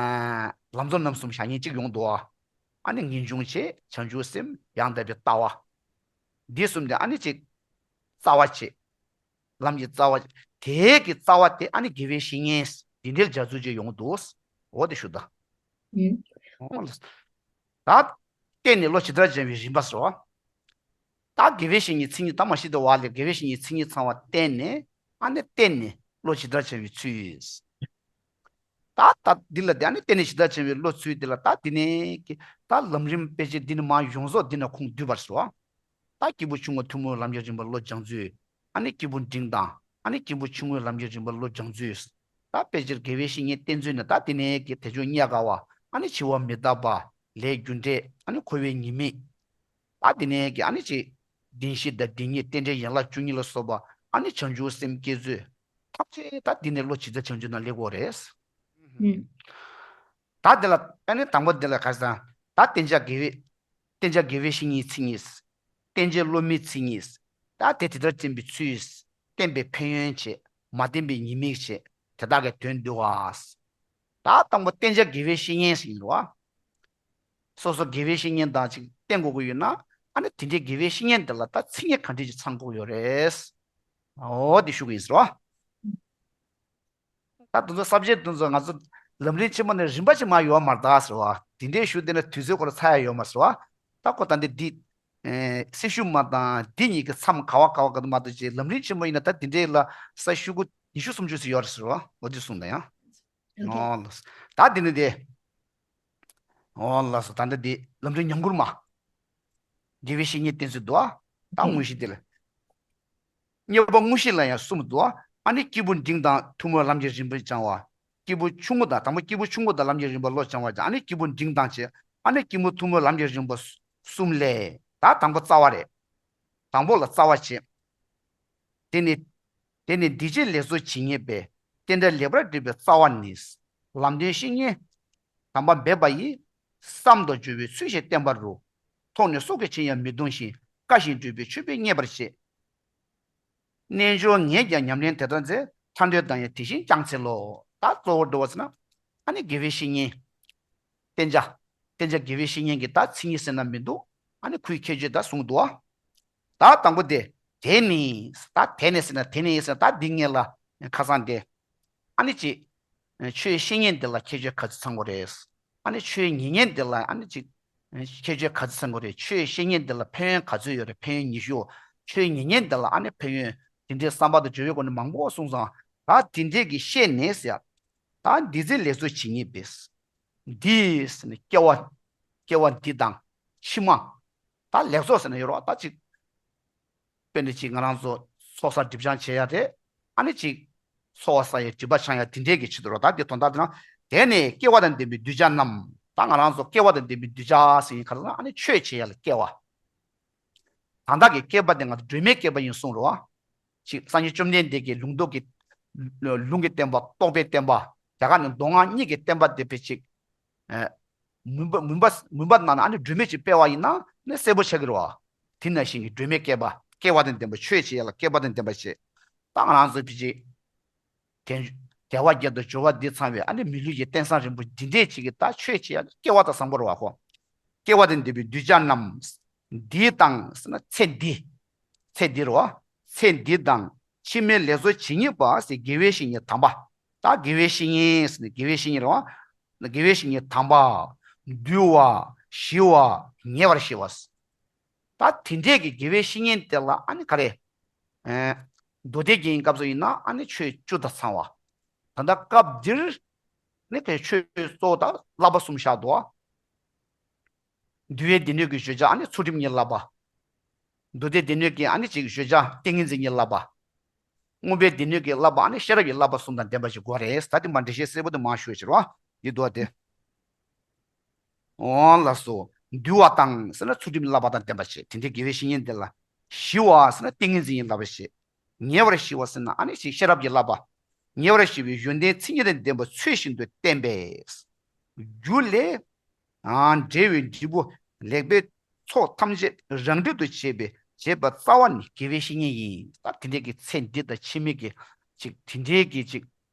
ལམ་གཙོ་རྣམ་གསུམ་བཞག་མཁན་ཅིག་ཡོང་འདུག་བ། ཨ་ནི་ངེས་འབྱུང་བྱས། བྱང་ཆུབ་སེམས། ཡང་དག་པའི་ལྟ་བ། འདི་གསུམ་དེ་ཨ་ནི་ཅིག་རྩ་བ་བྱས། ལམ་གྱི་རྩ་བ། དེའི་གི་རྩ་བ་དེ་ཨ་ནི་དགེ་བའི་བཤེས་གཉེན་འདི་འདྲའི་སྦྱར་ཚུལ་ཅིག་ཡོང་འདུག་འོ་དེ་ཞུ་ད། ཨུ། འོ་ལགས། ད་བསྟེན་ནས་བློ་ཇི་ལྟར་སྦྱང་བའི་རིམ་པ་ཟེར་བ། ད་དགེ་བའི་བཤེས་གཉེན་མཚན་ཉིད་ད་མ་ཤི་དེ་བ་ལས་དགེ་བའི་བཤེས་གཉེན་མཚན་ཉིད་ཚང་བ་བསྟེན་ནས་ཨ་ནི་བསྟེན་ནས་བློ་ཇི་ལྟར་སྦྱང་བའི་ཚུལ། ད་ད་འདི་ལ་དེ་ཨ་ནི་བསྟེན་ནས་ཇི་ལྟར་སྦྱང་བའི་བློ་ཚུལ་འདི་ལ་ད་འདི་ནས་ཀྱི་ད་ལམ་རིམ་དཔེ་ཆ་འདི་ནས་མར་ཡོངས་རྫོགས་འདི་ནས་ཁུངས་བསྡུས་པར་ཟེར་བ། ད་སྐྱེས་བུ་ཆུང་ངུ་ཐུན་མོང་ལམ་གྱི་རིམ་པ་བློ་སྦྱང་ཚུལ། ཨ་ནི་སྐྱེས་བུ་འབྲིང་དང་ཨ་ནི་སྐྱེས་བུ་ཆུང་ངུའི་ལམ་གྱི་རིམ་པ་བློ་སྦྱང་ཚུལ། ད་དཔེ་ཆ་དགེ་བའི་བཤེས་གཉེན་བསྟེན་ཚུལ་ནི་ད་འདི་ནས་ཀྱི་དལ་འབྱོར་རྙེད་དཀའ་བ། ཨ་ནི་འཆི་བ་མི་རྟག་པ། ལས་རྒྱུ་འབྲས། ཨ་ནི་འཁོར་བའི་ཉེས་དམིགས། ད་འདི་ནས་ཀྱི་ཨ་ནི་ཅིག་བདེན་བཞི་དང་བདེན་གཉིས། རྟེན་འབྲེལ་ཡན་ལག་བཅུ་གཉིས་ལ་སོགས་པ། ཨ་ནི་བྱང་ཆུབ་སེམས་བསྐྱེད་ཚུལ་ཐམས་ཅད་ད་འདི་ནས་བློ་ཇི་ལྟར་བྱང་ཆུབ་ན་སླེབས་ཀྱི་ཡོད་རེད། ཨུ། ད་འདི་ལ་ཨ་ནི་དང་པོ་འདི་ལ་ག་རེ་ཟེར་ན། ད་བསྟེན་བྱ་དགེ་བའི། བསྟེན་བྱ་དགེ་བའི་བཤེས་གཉེན་མཚན་ཉིད། བསྟེན་བྱའི་སློབ་མའི་མཚན་ཉིད། ད་དེ་དེ་ལྟར་བསྟེན་པའི་ཚུལ། བསྟེན་པའི་ཕན་ཡོན་བྱས། མ་བསྟེན་པའི་ཉེས་དམིགས་བྱས། དེ་དག་གི་དོན་བསྡུ་བ། ད་དང་པོ་བསྟེན་བྱ་དགེ་བའི་བཤེས་གཉེན་ཞིག་ཡིན་རོ། སོ་སོ་དགེ་བའི་བཤེས་གཉེན་དང་ཅིག་བསྟེན་དགོས་ཀྱི་ཡོད་ན། ཨ་ནི་དེ་འདྲའི་དགེ་བའི་བཤེས་གཉེན་དེ་ལ་ད་མཚན་ཉིད་ག་འདྲ་ཅིག་ཚང་དགོས་ཀྱི་ཡོད་རེད། འོ་དེ་ཞུ་གི་ཡིན་ཟེར་བ། ད་དེ་ཚོ་ས་བཅད་དེ་ཚོ་ང་ཚོ་ལམ་རིམ་ཆེན་མོ་ནས་རིམ་པ་ཅིག་མར་ཡོད་མ་རེད་ད་ཟེར་བ། དེ་འདྲའི་ཞུ་བསྡད་ན་དུས་ཚོད་ཁོ་རང་ཚར་ཡ་ཡོད་མ་རེད་ཟེར་བ། ད་ཁོ་ད་འདི་འདི། ཨེ་སྲི་ཞུ་མ་དང་འདི་གཉིས་ཀྱི་མཚམས་ག་བ་ག་བ་ག་དུ་མ་གཏོགས་ཅིག་ལམ་རིམ་ཆེན་མོ་ཡིན་ན་ད་དེ་འདྲའི་ལ་ས་ཞུ་གུ་ཉི་ཤུ་སུམ་ཅུ་ཙམ་ཡོད་རེད་ཟེར་བ། འོ་དེ་གསུངས་ད་ཡང་། ཨོ་ཁེ། ཨོ་ལགས་སོ། ད་འདི་ནི་དེ། ཨོ་ལགས་སོ། ད་འདི་འདི་ལམ་རིམ་ཉམས་མགུར་མ། དགེ་བའི་བཤེས་གཉེན་བསྟེན་ཚུལ་འདུག་ཨ། ད་ཨེ། དངོས་གཞི་འདི་ལ། གཉེར་པ་དངོས་གཞི་ལ་ཡང་གསུམ་འདུག་ཨ། ཨ་ནི་སྐྱེས་བུ་འབྲིང་དང་ཐུན་མོང་ལམ་གྱི་རིམ་པ་སྦྱང་བ། སྐྱེས་བུ་ཆུང་ངུ་དང་དང་པོ་སྐྱེས་བུ་ཆུང་ངུ་དང་ལམ་གྱི་རིམ་པ་བློ་སྦྱང་བ་དང་། ཨ་ནི་སྐྱེས་བུ་འབྲིང་དང་བཅས། ཨ་ནི་སྐྱེས་བུ་ཐུན་མོང་ལམ་གྱི་རིམ་པ་གསུམ་ལས། ད་དང་པོ་རྩ་བ་རེད། དང་པོ་ལ་རྩ་བ་བྱེད། དེ་ནི། དེ་ནི་འདི་ཕྱི་ལེགས་ཚོགས་ཇི་སྙེད་པའི། རྟེན་འབྲེལ་ལེགས་པར་འགྲིག་པའི་རྩ་བ་ནི། ལམ་སྟོན་བཤེས་གཉེན་དམ་པ་འབད་པ་ཡིས། བསམ་དང་སྦྱོར་བའི་ཚུལ་བཞིན་བསྟན་པ་རུ། ཐོག་ནས་སྲོག་གི་ཕྱིར་ཡང་མི་གཏོང་ཞིང་། བཀའ་བཞིན་སྒྲུབ་པའི་མཆོད་པས་མཉེས་པར་བྱེད། རྣལ་འབྱོར་ངས་ཀྱང་ཉམས་ལེན་དེ་ལྟར་མཛད། ཐར་འདོད་དང་ཡང་དེ་བཞིན་ཀྱང་འཚལ་ལོ། ད་གཙོ་བོ་འགྲོ་བ་ཟེར་ན། ཨ་ནི་དགེ་བའི་བཤེས་གཉེན། བསྟེན་བྱ། བསྟེན་བྱ་དགེ་བའི་བཤེས་གཉེན་གྱི་ད་མཚན་ཉིད་ཟེར་ན་མི་འདུག་ཨ་ནི་ཁོའི་ཁྱད་ཆོས་ད་གསུངས་འདུག་ཨ། ད་དང་པོ་དེ། དེ་ནི། ད་དེ་ནི་ཟེར་ན་དེ་ནི་ཟེར་ན་ད་འདི་ངེས་ལ་ཁ་སང་དེ། ཨ་ནི་ཅིག་ཆོས་བཤད་མཁན་དེ་ལ་ཁྱད་ཆོས་ག་ཚོད་ཚང་དགོས་རེད། ཨ་ནི་ཆོས་ཉན་མཁན་དེ་ལ་ཨ་ནི་ཅིག་ཁྱད་ཆོས་ག་ཚོད་ཚང་དགོས་རེད། ཆོས་བཤད་མཁན་དེ་ལ་ཕན་ཡོན་ག་ཚོད་ཡོད་རེད། ཕན་ཡོན་ཉི་ཤུ། ཆོས་ཉན་མཁན་དེ་ལ་ཨ་ནི་ཕན་ཡོན་དེ་འདྲའི་བསམ་པ་དང་འབྱོར་བའི་སྒོ་ནས་མང་པོ་གསུངས་ཙང་། ད་དེ་འདྲས་ཀྱི་བཤད་ནས་ཟེར། ད་འདི་ཚེ་ལེགས་ཚོགས་ཇི་སྙེད་པའི། འདི་ཟེར་ནས་སྐྱེ་བ། སྐྱེ་བ་འདི་དང་ཕྱི་མ། ད་ལེགས་ཚོགས་ཟེར་ན་ཡོད་རེད་བ། ད་ཅིག་དཔེར་ན་ཅིག་ང་རང་ཚོ་ཚོགས་བསགས་སྒྲིབ་སྦྱང་བྱེད་ཡ་རེད། ཨ་ནི་ཅིག་ཚོགས་བསགས་ཡ་སྒྲིབ་པ་སྦྱང་ཡ་དེ་འདྲས་ཀྱི་ཆེད་དུ་རོ། ད་འདི་དོན་དག་དེ་ན། དེ་ནས་སྐལ་བ་དང་ལྡན་པའི་གདུལ་བྱ་རྣམས། ད་ང་རང་ཚོ་སྐལ་བ་དང་ལྡན་པའི་གདུལ་བྱ་ཟེར་ཡིན་ག་ལ་ན་ཨ་ནི་ཆོས་བྱེད་ཡ་ལ་སྐལ་བ། ད་ལྟ་གི་སྐལ་པ་དེ་ང་ཚོ་སྒྲོན་མེའི་སྐལ་པ་ཡིན་གསུངས་རོ། ཅིག་སངས་རྒྱས་བཅོམ་ལྡན་འདས་ཀྱིས་ལུང་རྟོགས་ཀྱི། ལུང་གི་བསྟན་པ། རྟོགས་པའི་བསྟན་པ། རྒྱ་གར་ནས་མདོ་སྔགས་གཉིས་ཀྱི་བསྟན་པ་དེ་དཔེ་ཅིག་ཨ། མུན་པ་མུན་པ་མུན་པ་ནང་ན་ཨ་ནི་སྒྲོན་མེ་ཅིག་སྤེལ་བ་ཡིན་ན་ནི་གསལ་པོ་ཆགས་ཀྱི་རེད་བ། དེ་ནང་བཞིན་གྱི་སྒྲོན་མེའི་སྐལ་པ། སྐལ་བ་དང་ལྡན་པ། ཆོས་བྱེད་ཡ་ལ་སྐལ་པ་དང་ལྡན་པ་བྱེད། ད་ང་རང་ཚོ་དཔེ་ཅིག་དལ་དལ་བ་བརྒྱད་དང་འབྱོར་བ་འདི་ཚང་བའི་ཨ་ནི་མི་ལུས་ཀྱི་རྟེན་བཟང་རིན་པོ་འདི་འདྲས་ཅིག་གི་ད་ཆོས་བྱེད་ཡ་སྐལ་བ་དང་བཟང་པོ་རེད་བ་ཁོ། སྐལ་བ་དང་ལྡན་པའི་གདུལ་བྱ་རྣམས། འདི་དང་ཟེར་ན་ཚེ་འདི། ཚེ་འདི་རེད་བ། ཚེ་འདི་དང་ཕྱི་མའི་ལེགས་ཚོགས་ཇི་སྙེད་པ་ཟེར་དགེ་བའི་བཤེས་གཉེན་དམ་པ། ད་དགེ་བའི་བཤེས་གཉེན་ཟེར་ནས་དགེ་བའི་བཤེས་གཉེན་རེད་བ། དགེ་བའི་བཤེས་གཉེན་དམ་པ། འདུལ་བ། ཞི་བ། ཉེ་བར་ཞི་བ། ད་དེ་འདྲས་ཀྱི་དགེ་བའི་བཤེས་གཉེན་དེ་ལ་ཨ་ནི་ག་རེ། ཨེ། མདོ་སྡེ་རྒྱན་གྱི་སྐབས་སུ་ཡིན་ན་ཨ་ནི་ཆོས་བཅུ་དང་ཚང་བ། ད་ལྟ་སྐབས་འདིར་ནི་དེ་ཆོས་གཙོ་བོ་དང་བསླབ་པ་གསུམ་བཞག་འདུག་འདུལ་བའི་སྡེ་སྣོད་ཀྱི་བརྗོད་བྱ་ཨ་ནི་ཚུལ་ཁྲིམས་ཀྱི་བསླབ་པ། མདོ་སྡེ་སྡེ་སྣོད་ཀྱི་ཨ་ནི་ཅིག་བརྗོད་བྱ་ཏིང་ངེ་འཛིན་གྱི་བསླབ་པ། མངོན་པའི་སྡེ་སྣོད་ཀྱི་བསླབ་པ་ཨ་ནི་ཤེས་རབ་ཀྱི་བསླབ་པ་གསུམ་དང་ལྡན་པ་ཞིག་དགོས་རེད། ད་དེ་མ་འགྲེལ་བཤད་གསལ་པོ་དེ་མ་ཞུ་ཕྱིར་བ་འདི་འདུག་སྟེ། འོང་ལགས་སོ། འདུལ་བ་དང་ཟེར་ན་ཚུལ་ཁྲིམས་བསླབ་པ་དང་ལྡན་པ་བྱེད། དེ་འདྲའི་དགེ་བའི་བཤེས་གཉེན་དེ་ལ། ཞི་བ་ཟེར་ན་ཏིང་ངེ་འཛིན་གྱི་བསླབ་པ་བྱེད། ཉེ་བར་ཞི་བ་ཟེར་ན་ཨ་ནི་ཞིག་ཤེས་རབ་ཀྱི་བསླབ་པ། ཉེ་བར་ཞི་བའི་ཡོན་ཏན་མཚན་ཉིད་དང་ལྡན་པ་ཚུལ་བཞིན་དུ་བསྟེན་པས། རྒྱུ་ལས། ཨ། འབྲེལ་བའི་འབྲས་བུ་ལེགས་པའི་ཚོགས་ཐམས་ཅད་རང་གྲོལ་དུ་བྱེད་པའི་བྱེད་པ་རྩ་བ་ནི་དགེ་བའི་བཤེས་གཉེན་ཡིན། ད་དེ་འདྲའི་གི་ཚེ་འདི་དང་ཕྱི་མའི་གི་ཅིག་དེ་འདྲའི་གི་ཅིག་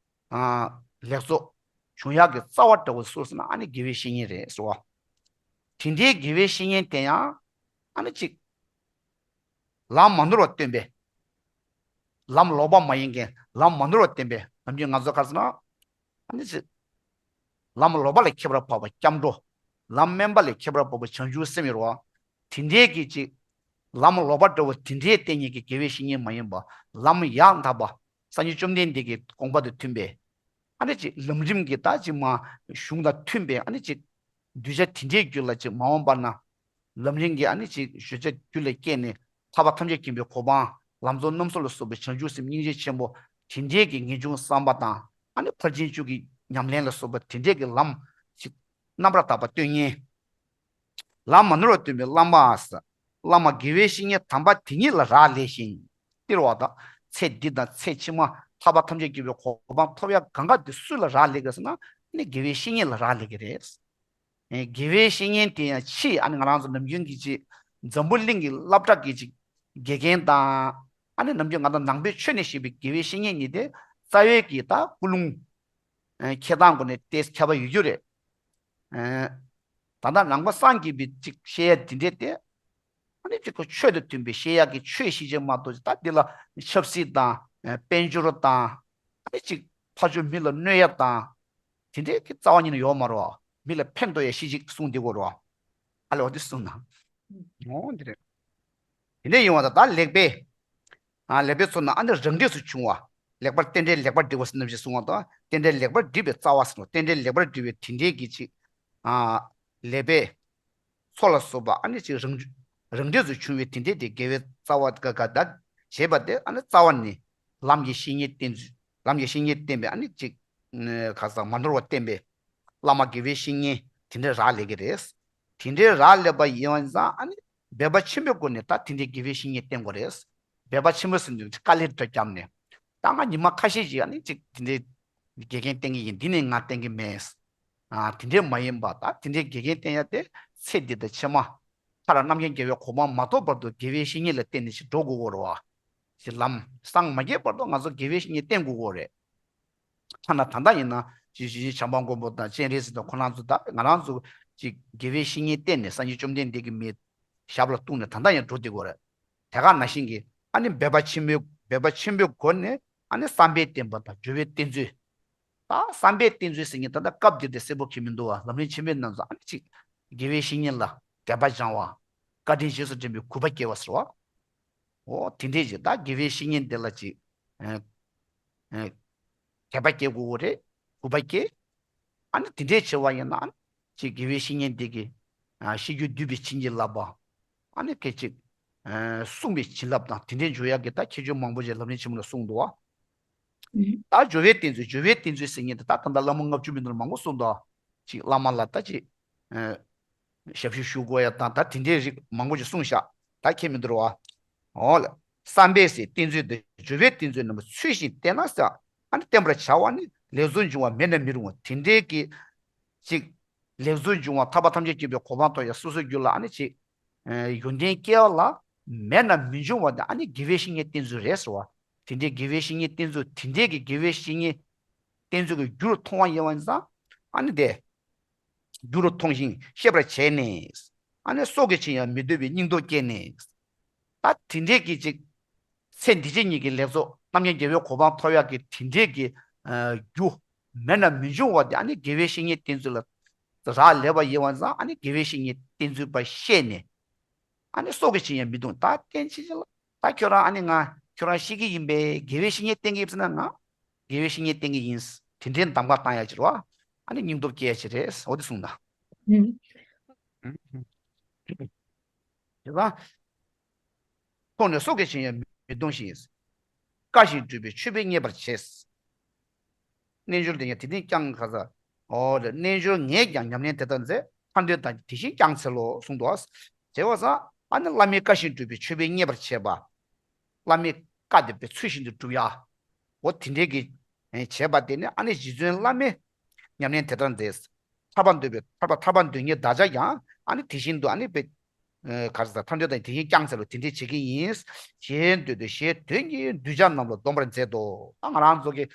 ཨ། ལེགས་ཚོགས་འབྱུང་ཡག་གི་རྩ་བ་འདྲ་བོ་སུ་ཟེར་ན་ཨ་ནི་དགེ་བའི་བཤེས་གཉེན་རེད་ཟེར་བ། དེ་འདྲའི་དགེ་བའི་བཤེས་གཉེན་དེ་ཡང་ཨ་ནི་ཅིག་ལམ་མ་ནོར་བ་སྟོན་པའི། ལམ་ལོག་པ་མ་ཡིན་མཁན་ལམ་མ་ནོར་བ་སྟོན་པའི། ནམ་རྒྱུན་ང་ཚོ་ག་རེ་ཟེར་ན། ཨ་ནི་ཅིག་ལམ་ལོག་པ་ལས་ཁྱད་པར་འཕགས་པ་སྐྱབས་འགྲོ། ལམ་དམན་པ་ལས་ཁྱད་པར་འཕགས་པ་བྱང་ཆུབ་སེམས་ཡོད་རེད་བ། དེ་འདྲའི་གི་ཅིག་ལམ་ལོག་པ་འདྲ་བོ་དེ་འདྲའི་བསྟེན་མཁན་གྱི་དགེ་བའི་བཤེས་གཉེན་མ་ཡིན་པ། ལམ་ཡང་དག་པ། སངས་རྒྱས་བཅོམ་ལྡན་འདས་ཀྱི་དགོངས་པ་དང་མཐུན་པའི། ཨ་ནི་ཅིག་ལམ་རིམ་གྱི་ད་ཅིག་མ་གཞུང་དང་མཐུན་པའི་ཨ་ནི་ཅིག་གདུལ་བྱ་དེ་འདྲའི་རྒྱུད་ལ་ཅིག་མ་འོངས་པ་ན། ལམ་རིམ་གྱི་ཨ་ནི་ཅིག་བརྗོད་བྱ་རྒྱུད་ལ་སྐྱེས་ནས་ཐར་པ་ཐམས་ཅད་མཁྱེན་པའི་གོ་འཕང་ལམ་རྫོགས་རྣམ་གསུམ་ལ་སོགས་པའི་བྱང་ཆུབ་སེམས་སྙིང་རྗེ་ཆེན་པོ་དེ་འདྲའི་གི་ངེས་འབྱུང་བསམ་པ་དང་ཨ་ནི་ཕར་ཕྱིན་བཅུ་གི་ཉམས་ལེན་ལ་སོགས་པ་དེ་འདྲའི་གི་ལམ་ཅིག་རྣམ་པར་དག་པ་སྟོན་མཁན། ལམ་མ་ནོར་བ་སྟོན་པའི་བླ་མ་ཟེར། བླ་མ་དགེ་བའི་བཤེས་གཉེན་དམ་པ་དེ་ཉིད་ལ་རག་ལས་ཤིང་། སྟེར་བ་དང་། ཚེ་འདི་དང་ཚེ་ཕྱི་མ་ཐར་པ་ཐམས་ཅད་མཁྱེན་པའི་གོ་འཕང་ཐོབ་ཡག་གང་ག་དེ་སུ་ལ་རག་ལས་ཀྱི་ཟེར་ན་ནི་དགེ་བའི་བཤེས་གཉེན་ལ་རག་ལས་ཀྱི་རེད། ཨེ། དགེ་བའི་བཤེས་གཉེན་དེ་ཡང་ཕྱིས་ཨ་ནི་ང་རང་ཚོ་ནམ་རྒྱུན་གྱི་ཅིག་འཛམ་བུ་གླིང་གི་སློབ་གྲྭ་གི་ཅིག་དགེ་རྒན་དང་། ཨ་ནི་ནམ་རྒྱུན་ང་ཚོ་ནང་པའི་ཆོས་ནས་བཤད་པའི་དགེ་བའི་བཤེས་གཉེན་གཉིས་དེ་རྩ་བའི་གི་ད་ཀུན་སློང་། ཨེ། འཁྱེར་སྟངས་སྒོ་ནས་ཏོག་ཙམ་ཁྱད་པར་ཡོད་རྒྱུ་རེད། ཨེ། ད་ལྟ་ནང་པ་སངས་རྒྱས་པའི་ཅིག་བཤད་ཡ་དེ་འདྲས་དེ། ཨ་ནི་ཅིག་ཁོ་ཆོས་དང་མཐུན་པའི་བཤད་ཡག་གི་ཆོས་ཤེས་བྱ་མ་གཏོགས་ད་འདི་ལ་ཆབ་སྲིད་དང་། ཨེ། དཔལ་འབྱོར་དང་། ཨ་ནི་ཅིག་ཕར་ཕྱོགས་མི་ལ་གནོད་ཡ་དང་། དེ་འདྲའི་གི་རྩ་བ་ཉིད་ནས་ཡོད་མ་རེད་བ། མི་ལ་ཕན་ཐོགས་ཡ་ཤེས་ཅིག་གསུངས་བསྡད་ཀྱི་ཡོད་རེད་བ། ཨ་ལས་འོ་དེ་གསུངས་ན། འོ་དེ་རེད། དེ་འདྲ་ཡིན་པ་དང་ད་ལེགས་པས། ཨ། ལེགས་པས་མཚོན་ན་ཨ་ནི་རང་འབྲས་སུ་བྱུང་བ། ལེགས་པར་རྟེན་འབྲེལ་ལེགས་པར་འགྲིག་པ་ཟེར་ནམ་ཞིག་གསུང་བ་དང་རྟེན་འབྲེལ་ལེགས་པར་འགྲིག་པའི་རྩ་བ་ཟེར་ནོ། རྟེན་འབྲེལ་ལེགས་པར་འགྲིག་པའི་དེ་འདྲའི་གི་ཅིག་ཨ། ལེགས་པས། མཚོ་ལ་སོགས་པ་ཨ་ནི་ཅིག་རང་རང་འབྲས་སུ་བྱུང་བའི་དེ་འདྲའི་དེ་དགེ་བའི་རྩ་བ་ག་ག་ད་བྱས་པ་དེ་ཨ་ནི་རྩ་བ་ནི་ལམ་གྱི་བཤེས་གཉེན་བསྟེན་ཚུལ། ལམ་གྱི་བཤེས་གཉེན་བསྟེན་པའི་ཨ་ནི་ཅིག་ཁ་སང་མ་ནོར་བ་བསྟེན་པའི་བླ་མ་དགེ་བའི་བཤེས་གཉེན་དེ་འདྲ་རག་ལས་ཀྱི་རེད། དེ་འདྲའི་རག་ལས་པ་ཡིན་པ་ཙང་ཨ་ནི་འབད་པ་ཆེན་པོའི་སྒོ་ནས་ད་དེ་འདྲའི་དགེ་བའི་བཤེས་གཉེན་བསྟེན་དགོས་རེད། འབད་པ་ཆེན་པོ་ཟེར་དུས་དཀའ་ལས་འདྲ་བརྒྱབ་ནས། ད་ང་ཉི་མ་ཁ་ཤས་ཤིག་ཨ་ནི་ཅིག་དེ་འདྲའི་ དགེ་རྒན་བསྟེན་གྱི་ཡིན། འདི་ནས་ང་བསྟེན་གྱི་མེད། ཨ། དེ་འདྲས་མ་ཡིན་པ། ད་དེ་འདྲས་དགེ་རྒན་བསྟེན་ཡ་དེ་ཚེ་འདི་དང་ཕྱི་མ། མཐར་རྣམ་མཁྱེན་རྒྱལ་བའི་གོ་འཕང་མ་ཐོབ་བར་དུ་དགེ་བའི་བཤེས་གཉེན་ལ་བརྟེན་ནས་ཅིག་འགྲོ་དགོས་ཀྱི་རེད་བ། ཅིག་ལམ་སངས་མ་རྒྱས་བར་དུ་ང་ཚོ་དགེ་བའི་བཤེས་གཉེན་བསྟེན་དགོས་ཀྱི་རེད། ཐ་ན་ད་ལྟ་ཡིན་ན་ཅིག་ཞི་བྱེད་བྱམས་པ་མགོན་པོ་དང་སྤྱན་རས་གཟིགས་དང་ཁོང་རྣམ་ཚོ། ད་ང་རང་ཚོ་ཅིག་དགེ་བའི་བཤེས་གཉེན་བསྟེན་ནས་སངས་རྒྱས་བཅོམ་ལྡན་འདས་ཀྱི་མིང་ཞབས་ལ་གཏུགས་ནས་ད་ལྟ་ཡང་འགྲོ་བསྡད་ཀྱི་ཡོད་རེད། དེ་ག་ནང་བཞིན་གྱི་ཨ་ནི་འབད་པ་ཆེན་པོའི་འབད་པ་ཆེན་པོའི་སྒོ་ནས་ཨ་ནི་བསམ་པས་བསྟན་པ་དང་སྦྱོར་བས་བསྟེན་ཚུལ། ད་བསམ་པས་བསྟེན་ཚུལ་ཟེར་མཁན་ད་ལྟ་སྐབས་འདིར་དེ་གསལ་པོ་མཁྱེན་མི་འདུག་བ། ལམ་རིམ་ཆེན་པོའི་ནང་དུ་ཨ་ནི་ཅིག་དགེ་བའི་བཤེས་གཉེན་ལ་དད་པ་སྦྱང་བ། བཀའ་དྲིན་རྗེས་སུ་དྲན་པའི་གུས་པ་སྐྱེ་བ་ཟེར་བ། འོ་དེ་འདྲས་ཅིག་ད་དགེ་བའི་བཤེས་གཉེན་དེ་ལ་ཅིག་ཨ་ཨ་དད་པ་སྐྱེ་དགོས་རེད། གུས་པ་སྐྱེ། ཨ་ནི་དེ་འདྲས་བྱེད་པ་ཡིན་ན་ཨ་ནི་ཅིག་དགེ་བའི་བཤེས་གཉེན་དེ་གི་ཨ་ཤེས་རྒྱུད་བསྡུས་པའི་བྱིན་གྱིས་བརླབས་པ། ཨ་ནི་སྐད་ཅིག་ཨ་གསུངས་པའི་བྱིན་རླབས་དང་དེ་འདྲས་འཇུག་ཡག་གི་ད་ཁྱད་ཆོས་མང་པོ་ཅིག་ལམ་རིམ་ཆེན་མོ་ལ་གསུངས་འདུག་བ། ཨུ། ད་སྦྱོར་བས་བསྟེན་ཚུལ། སྦྱོར་བས་བསྟེན་ཚུལ་ཟེར་མཁན་དེ་ད་ད་ལྟ་བླ་མ་ལྔ་བཅུ་མིན་འདུག་མང་པོ་གསུངས་འདུག་ཅིག་བླ་མ་ལ་ད་ཅིག་ཨ་ཞབས་ཞུ་ཞུ་དགོས་ཡ་དང་ད་དེ་འདྲའི་རིགས་མང་པོ་ཅིག་གསུངས་ཤག་ད་ཁྱད་མི་འདུག་བ། འོ་ལ། བསམ་པས་བསྟེན་ཚུལ་དང་སྦྱོར་བས་བསྟེན་ཚུལ་རྣམ་པ་ཚུལ་བཞིན་བསྟེན་ན་ཟེར། ཨ་ནི་བསྟེན་པར་བྱ་བ་ནི་ལེགས་ཚོགས་འབྱུང་བ་མེད་ན་མི་རུང་བ། དེ་འདྲའི་གི་ཅིག་ལེགས་ཚོགས་འབྱུང་བ་ཐར་པ་ཐམས་ཅད་མཁྱེན་པའི་གོ་འཕང་ཐོབ་ཡ་སོ་སོའི་རྒྱུད་ལ་ཨ་ནི་ཅིག་ཨ་ཡོན་ཏན་སྐྱེ་བ་ལ་མེད་ན་མི་འབྱུང་བ་དེ་ཨ་ནི་དགེ་བའི་བཤེས་གཉེན་བསྟེན་ཚུལ་རེད་ཟེར་བ། དེ་འདྲའི་དགེ་བའི་བཤེས་གཉེན་བསྟེན་ཚུལ། དེ་འདྲའི་གི་དགེ་བའི་བཤེས་གཉེན་བསྟེན་ཚུལ་གྱི་རྒྱུར་མཐོང་བ་ཡིན་པ་ཡིན་ཙང་ཨ་ནི་དེ་རྒྱུར་མཐོང་ཞིང་ཤེས་པར་བྱས་ནས། ཨ་ནི་སྲོག་གི་ཕྱིར་ཡང་མི་འདོད་པའི་སྙིང་སྟོབས་བསྐྱེད་ནས། ད་དེ་འདྲའི་གི་ཅིག་ཚེ་འདི་ཕྱི་གཉིས་ཀྱི་ལེགས་ཚོགས་རྣམ་མཁྱེན་རྒྱལ་བའི་གོ་འཕང་ཐོབ་ཡག་གི་དེ་འདྲའི་གི་ཨ་རྒྱུ་མེད་ན་མི་འབྱུང་བ་དེ་ཨ་ནི་དགེ་བའི་བཤེས་གཉེན་བསྟེན་ཚུལ་ལ་རག་ལས་པ་ཡིན་པ་ཙང་། ཨ་ནི་དགེ་བའི་བཤེས་གཉེན་བསྟེན་ཚུལ་པ་ཤེས་ནས། ཨ་ནི་སྲོག་གི་ཕྱིར་ཡང་མི་འདོད། ད་བསྟེན་ཕྱིར་ལ་ད་ཁྱོད་རང་ཨ་ནི་ང་ཁྱོད་རང་ཤི་གི་ཡིན་པས་དགེ་བའི་བཤེས་གཉེན་བསྟེན་གི་ཡིན་ཟེར་ན། ང་དགེ་བའི་བཤེས་གཉེན་བསྟེན་གི་ཡིན། དེ་འདྲའི་གདམ་ག་བཏང་ཡ་ཕྱིར་བ། ཨ་ནི་སྙིང་སྟོབས་སྐྱེ་ཡ་ཕྱིར་རེད། འོ་དེ་གསུངས་དང་། ཨུ། དེ་ལ་ཁོང་ནས་སྲོག་གི་ཕྱིར་ཡང་མི་གཏོང་ཞིང་། བཀའ་བཞིན་སྒྲུབ་པའི་མཆོད་པས་མཉེས་པར་བྱས། རྣལ་འབྱོར་དེ་ཡང་དེ་ནས་ཀྱང་ག་ས། འོ་རེད། རྣལ་འབྱོར་ངས་ཀྱང་ཉམས་ལེན་དེ་ལྟར་མཛད། ཐར་འདོད་དང་དེ་བཞིན་བསྐྱངས་འཚལ་ལོ་གསུངས་འདུག་བ། བྱས་པ་ཙང་ཨ་ནི་བླ་མའི་བཀའ་བཞིན་སྒྲུབ་པའི་མཆོད་པས་མཉེས་པར་བྱས་པ། བླ་མའི་བཀའ་དེ་དཔེ་ཚུལ་བཞིན་དུ་སྒྲུབ་ཡ། འོ་དེ་འདྲའི་གི་བྱས་པ་དེ་ནི་ཨ་ནི་རྗེ་བཙུན་བླ་མས་ཉམས་ལེན་དེ་ལྟར་མཛད། ཐར་པ་འདོད་པའི་ཐར་པ་ཐར་པ་འདོད་མཁན་བདག་ཅག་ཀྱང་ཨ་ནི་དེ་བཞིན་དུ་ཨ་ནི་དཔེ་ཨ་ག་རེ་ཟེར། ཐར་འདོད་དང་དེ་བཞིན་བསྐྱངས་འཚལ་ལོ། དེ་འདྲའི་བྱེད་ཀྱི་ཡིན། ཞེས་འདོད་དོ། ཞེས་དོན་གྱིས་གདུལ་བྱ་རྣམས་ལ་འདོམས་པར་མཛད་དོ། ད་ང་རང་ཚོ་གི་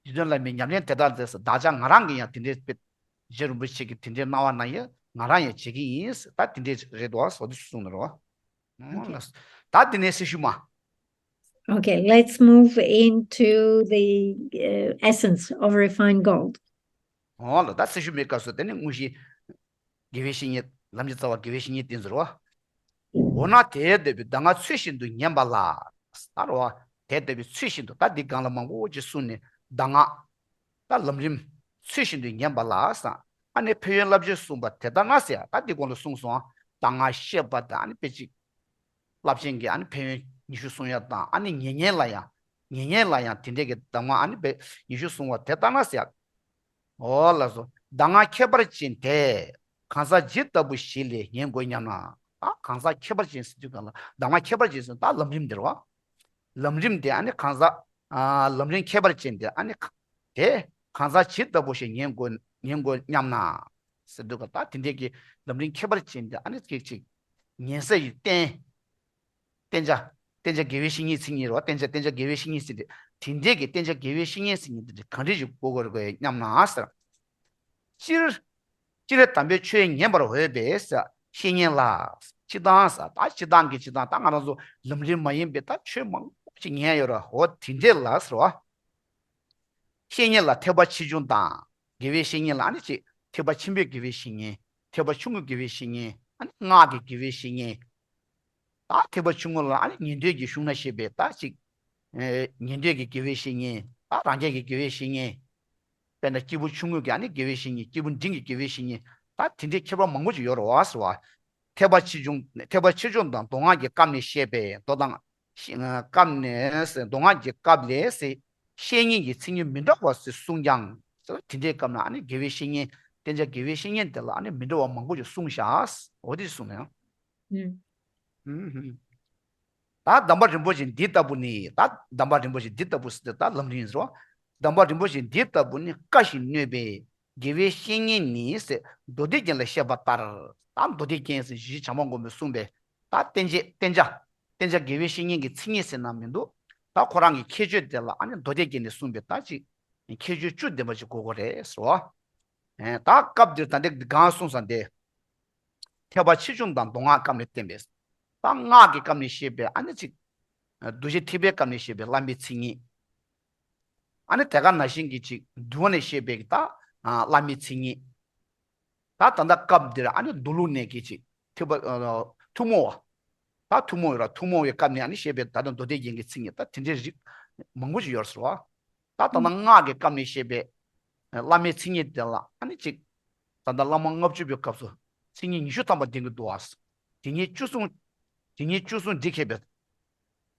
རྗེ་བཙུན་བླ་མའི་ཉམས་ལེན་དེ་ལྟར་མཛད་ཟེར། བདག་ཅག་ང་རང་གིས་ཡང་དེ་འདྲའི་དཔེ་རྗེ་རིན་པོ་ཆེ་གིས་དེ་འདྲའི་གནང་བ་ན་ཡང་ང་རང་ཡང་བྱེད་ཀྱི་ཡིན། ད་དེ་འདྲའི་རེད་དོ། འོ་དེ་གསུངས་ནས་རོ། Okay. ད་དེ་ནས་སྲི་ཞུ་མ། Okay, let's move into the uh, essence of refined gold. འོ་ལ་ད་སྲི་ཞུ་མའི་སྐབས་སུ་དེ་ནས་དངོས་གཞི་དགེ་བའི་བཤེས་གཉེན། ལམ་གྱི་རྩ་བ་དགེ་བའི་བཤེས་གཉེན་བསྟེན་ཟེར་བ། འོ་ན་དེར་འདོད་པའི་གདམས་ངག་ཚུལ་བཞིན་དུ་ཉན་པ་ལ། ད་རོ་བ། དེར་འདོད་པའི་ཚུལ་བཞིན་དུ། ད་འདི་སྒང་ལ་མང་པོ་ཅིག་གསུངས་ནས་གདམས་ངག་ད་ལམ་རིམ་ཚུལ་བཞིན་དུ་ཉན་པ་ལ་ཟེར། ཨ་ནི་ཕན་ཡོན་བསླབ་བྱ་གསུངས་པ་དེ་ལྟར་ན་ཟེར། ད་འདི་གོང་དུ་གསུངས་སོང་། གདམས་ངག་བཤད་པ་དང་ཨ་ནི་དཔེ་ཅིག་བསླབ་བྱ་གི་ཨ་ནི་ཕན་ཡོན་ཉི་ཤུ་གསུང་ཡ་དང་། ཨ་ནི་ཉན་མཁན་ལ་ཡང་། ཉན་མཁན་ལ་ཡང་དེ་འདྲའི་གི་གདམས་ངག་ཨ་ནི་དཔེ་ཉི་ཤུ་གསུང་བ་དེ་ལྟར་ན་ཟེར། འོ་ལགས་སོ། གདམས་ངག་ཁྱད་པར་ཅན་དེ། གང་ཟག་ཇི་ལྟ་བུ་ཞིག་ལས་ཉན་དགོས་སྙམ་ན། ད་གང་ཟག་ཁྱད་པར་ཅན་ཟེར་དུས་གང་ལ་གདམས་ངག་ཁྱད་པར་ཅན་ཟེར་ད་ལམ་རིམ་འདིར་བ། ལམ་རིམ་དེ་ཨ་ནི་གང་ཟག་ཨ་ལམ་རིམ་ཁྱད་པར་ཅན་དེ་ཨ་ནི་ག་དེ་གང་ཟག་ཇི་ལྟ་བུ་ཞིག་ཉན་དགོས་ཉན་དགོས་སྙམ་ན། ཟེར་དུས་ག་ད་དེ་འདྲའི་གི་ལམ་རིམ་ཁྱད་པར་ཅན་དེ་ཨ་ནི་ཅིག་ཅིག་ཉན་ས་ཡི་རྟེན། བསྟེན་བྱ། བསྟེན་བྱ་དགེ་བའི་བཤེས་གཉེན་མཚན་ཉིད་རེད་བ། བསྟེན་བྱ་བསྟེན་བྱ་དགེ་བའི་བཤེས་གཉེན་ཟེར་ཏེ། དེ་འདྲའི་གི་བསྟེན་བྱ་དགེ་བའི་བཤེས་གཉེན་ཟེར་མཁན་དེ་འདྲ་གང་འདྲ་ཞིག་དགོས་དགོས་རེད་སྙམ་ན་ཟེར། སྤྱིར། སྤྱིར་དམ་པའི་ཆོས་ཉན་པར་འོས་པས་ཟེར། བཤེས་གཉེན་ལ། སྤྱིར་བཏང་ཟེར། ད་སྤྱིར་བཏང་གི་སྤྱིར་བཏང་ད་ང་རང་ཚོ་ལམ་རིམ་མ་ཡིན་པའི་ད་ཆོས་མང་པོ་ཞིག་ཉན་ཡོད་ར། འོ་དེ་འདྲས་ལ་ཟེར་བ། བཤེས་གཉེན་ལ་ཐེག་པ་ཆེ་ཆུང་དང་། དགེ་བའི་བཤེས་གཉེན་ལ་ཨ་ནི་ཅིག་ཐེག་པ་ཆེན་པོའི་དགེ་བའི་བཤེས་གཉེན། ཐེག་པ་ཆུང་ངུའི་དགེ་བའི་བཤེས་གཉེན། ཨ་ནི་སྔགས་ཀྱི་དགེ་བའི་བཤེས་གཉེན། ད་ཐེག་པ་ཆུང་ངུ་ལ་ཨ་ནི་ཉན་ཐོས་ཀྱི་གཞུང་ན་བཤད་པའི་ད་ཅིག་ཨེ་ཉན་ཐོས་ཀྱི་དགེ་བའི་བཤེས་གཉེན། ད་རང་རྒྱལ་གྱི་དགེ་བའི་བཤེས་གཉེན། དཔེར་ན་སྐྱེས་བུ་ཆུང་ངུ་གི་ཨ་ནི་དགེ་བའི་བཤེས་གཉེན། སྐྱེས་བུ་འབྲིང་གི་དགེ་བའི་བཤེས་གཉེན། ད་དེ་འདྲའི་ཁྱད་པར་མང་པོ་ཅིག་ཡོད་རེད་བ་ཟེར་བ། ཐེག་པ་ཆེ་ཆུང་། ཐེག་པ་ཆེ་ཆུང་དང་མདོ་སྔགས་ཀྱི་སྐབས་ནས་བཤད་པའི་མདོ་དང་། སྐབས་ནས་ཟེར། མདོ་སྔགས་ཀྱི་སྐབས་ལས་ཟེར། བཤེས་གཉེན་གྱི་མཚན་ཉིད་མི་འདྲ་བ་ཟེར་གསུངས་ཀྱང་། དེ་འདྲའི་སྐབས་ན་ཨ་ནི་དགེ་བའི་བཤེས་གཉེན། བསྟེན་བྱ་དགེ་བའི་བཤེས་གཉེན་དེ་ལ་ཨ་ནི་མི་འདྲ་བ་མང་པོ་ཞིག་གསུངས་བཞག་འོ་དེ་གསུངས་ནས། ཨུམ། ཨུམ། ད་གདམས་པ་རིན་པོ་ཆེ་འདི་ལྟ་བུ་ནི། ད་གདམས་པ་རིན་པོ་ཆེ་འདི་ལྟ་བུ་ཟེར་ཏེ་ད་ལམ་རིམ་ཟེར་བ། གདམས་པ་རིན་པོ་ཆེ་འདི་ལྟ་བུ་ནི་བཀའ་བཞིན་ནོས་པས། དགེ་བའི་བཤེས་གཉེན་ནི་ཟེར་མདོ་སྡེ་རྒྱན་ལ་བཤད་པ་ལྟར། ད་མདོ་སྡེ་རྒྱན་ཟེར་གཞི་བྱམས་པ་མགོན་པོས་གསུངས་པའི་ད་བསྟན་བཅོས་བསྟན་བྱ། བསྟན་བྱ་དགེ་བའི་བཤེས་གཉེན་གྱི་མཚན་ཉིད་ཟེར་ན་མི་འདུག་ད་ཁོ་རང་གི་ཁྱད་ཆོས་དེ་ལ་ཨ་ནི་མདོ་སྡེ་རྒྱན་ནས་གསུངས་པའི་ད་ཅིག་ཁྱད་ཆོས་བཅུ་ལྡན་པ་ཅིག་དགོས་དགོས་རེད་ཟེར་བ། ཨེ་ད་སྐབས་འདིར་ད་ལྟ་གང་གསུངས་ས་འདི། ཐེག་པ་ཆེ་ཆུང་དང་མདོ་སྔགས་སྐབས་ནས་བསྟན་པས། ད་སྔགས་ཀྱི་སྐབས་ནས་བཤད་པའི་ཨ་ནི་ཅིག་འདུ་ཤེས་ཐེག་པའི་སྐབས་ནས་བཤད་པའི་བླ་མའི་མཚན་ཉིད། ཨ་ནི་དེ་ག་ནང་བཞིན་གྱི་ཅིག་འདུལ་བ་ནས་བཤད་པའི་ད་བླ་མའི་མཚན་ཉིད། ད་ད་ལྟ་སྐབས་འདིར་ཨ་ནི་མདོ་ལུགས་ནས་ཀྱི་ཅིག་ཐེག་པ་ཐུན་མོང་བ། ད་ཐུན་མོང་བའི་ར་ཐུན་མོང་བའི་སྐབས་ནས་ཨ་ནི་བཤད་པའི་ད་ལྟ་མདོ་སྡེ་རྒྱན་གྱི་མཚན་ཉིད་ད་དེ་འདྲའི་རིགས་མང་པོ་ཞིག་ཡོད་ཟེར་བ། ད་ད་ལྟ་སྔགས་ཀྱི་སྐབས་ནས་བཤད་པའི་བླ་མའི་མཚན་ཉིད་དེ་ལ་ཨ་ནི་ཅིག་ད་ལྟ་བླ་མ་ལྔ་བཅུ་པའི་སྐབས་སུ་མཚན་ཉིད་ཉི་ཤུ་ཐམ་པ་ལྡན་གྱི་འདུག་བ། དེ་ཉིད་བཅུ་གསུམ། དེ་ཉིད་བཅུ་གསུམ་འདི་མཁས་པའི།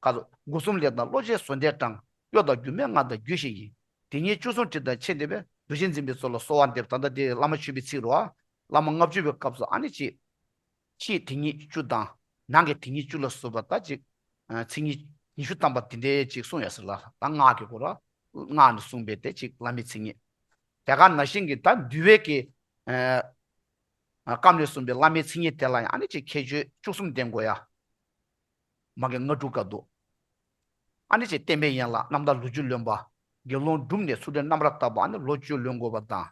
ཁ་དོག་སྒོ་གསུམ་ལས་དང་བློ་ཆེན་བཟོ་ལྡན་དྲང་། གཡོ་དང་སྒྱུ་མའི་སྔགས་དང་རྒྱུད་བཤད་ཡིན། དེ་ཉིད་བཅུ་གསུམ་དྲི་དང་ཕྱེ་འདེབས་པས། འདུ་བྱེད་འཛིན་པའི་ཚོགས་ལ་གསོལ་བ་འདེབས། ད་ལྟ་དེ་བླ་མ་མཆོད་པའི་ཚིག་རེད་བ། བླ་མ་ལྔ་བཅུ་པའི་སྐབས་སུ་ཨ་ནི་ཅིག་ཕྱིའི་དེ་ཉིད་བཅུ་དང་ནང་གི་དེ་ཉིད་བཅུ་ལ་སོགས་པ་ད་ཅིག་མཚན་ཉིད་ཉི་ཤུ་ཐམ་པ་དེ་འདྲའི་ཅིག་གསུངས་ཡོད་ཟེར་ལ། ད་སྔགས་ཀྱི་སྐོར་ལ་སྔགས་ནས་གསུངས་པའི་དེ་ཅིག་བླ་མའི་མཚན་ཉིད། དེ་ག་ནང་བཞིན་གྱི་ད་འདུལ་བའི་གི་སྐབས་ནས་གསུངས་པའི་བླ་མའི་མཚན་ཉིད་དེ་ལ་ཡང་ཨ་ནི་ཅིག་ཁྱད་ཆོས་བཅུ་གསུམ་ལྡན་དགོས་ཡ། མ་གི་ལྔ་དྲུག་ག་འདུག་ཨ་ནི་ཅིག་བསྟན་པའི་ཡན་ལག་རྣམ་དག་ལོ་རྒྱུས་ལོན་པ། དགེ་སློང་བསྒྲུབས་ནས་ཚུལ་ཁྲིམས་རྣམ་པར་དག་པ་ཨ་ནི་ལོ་བཅུ་ལོན་དགོས་པ་དང་།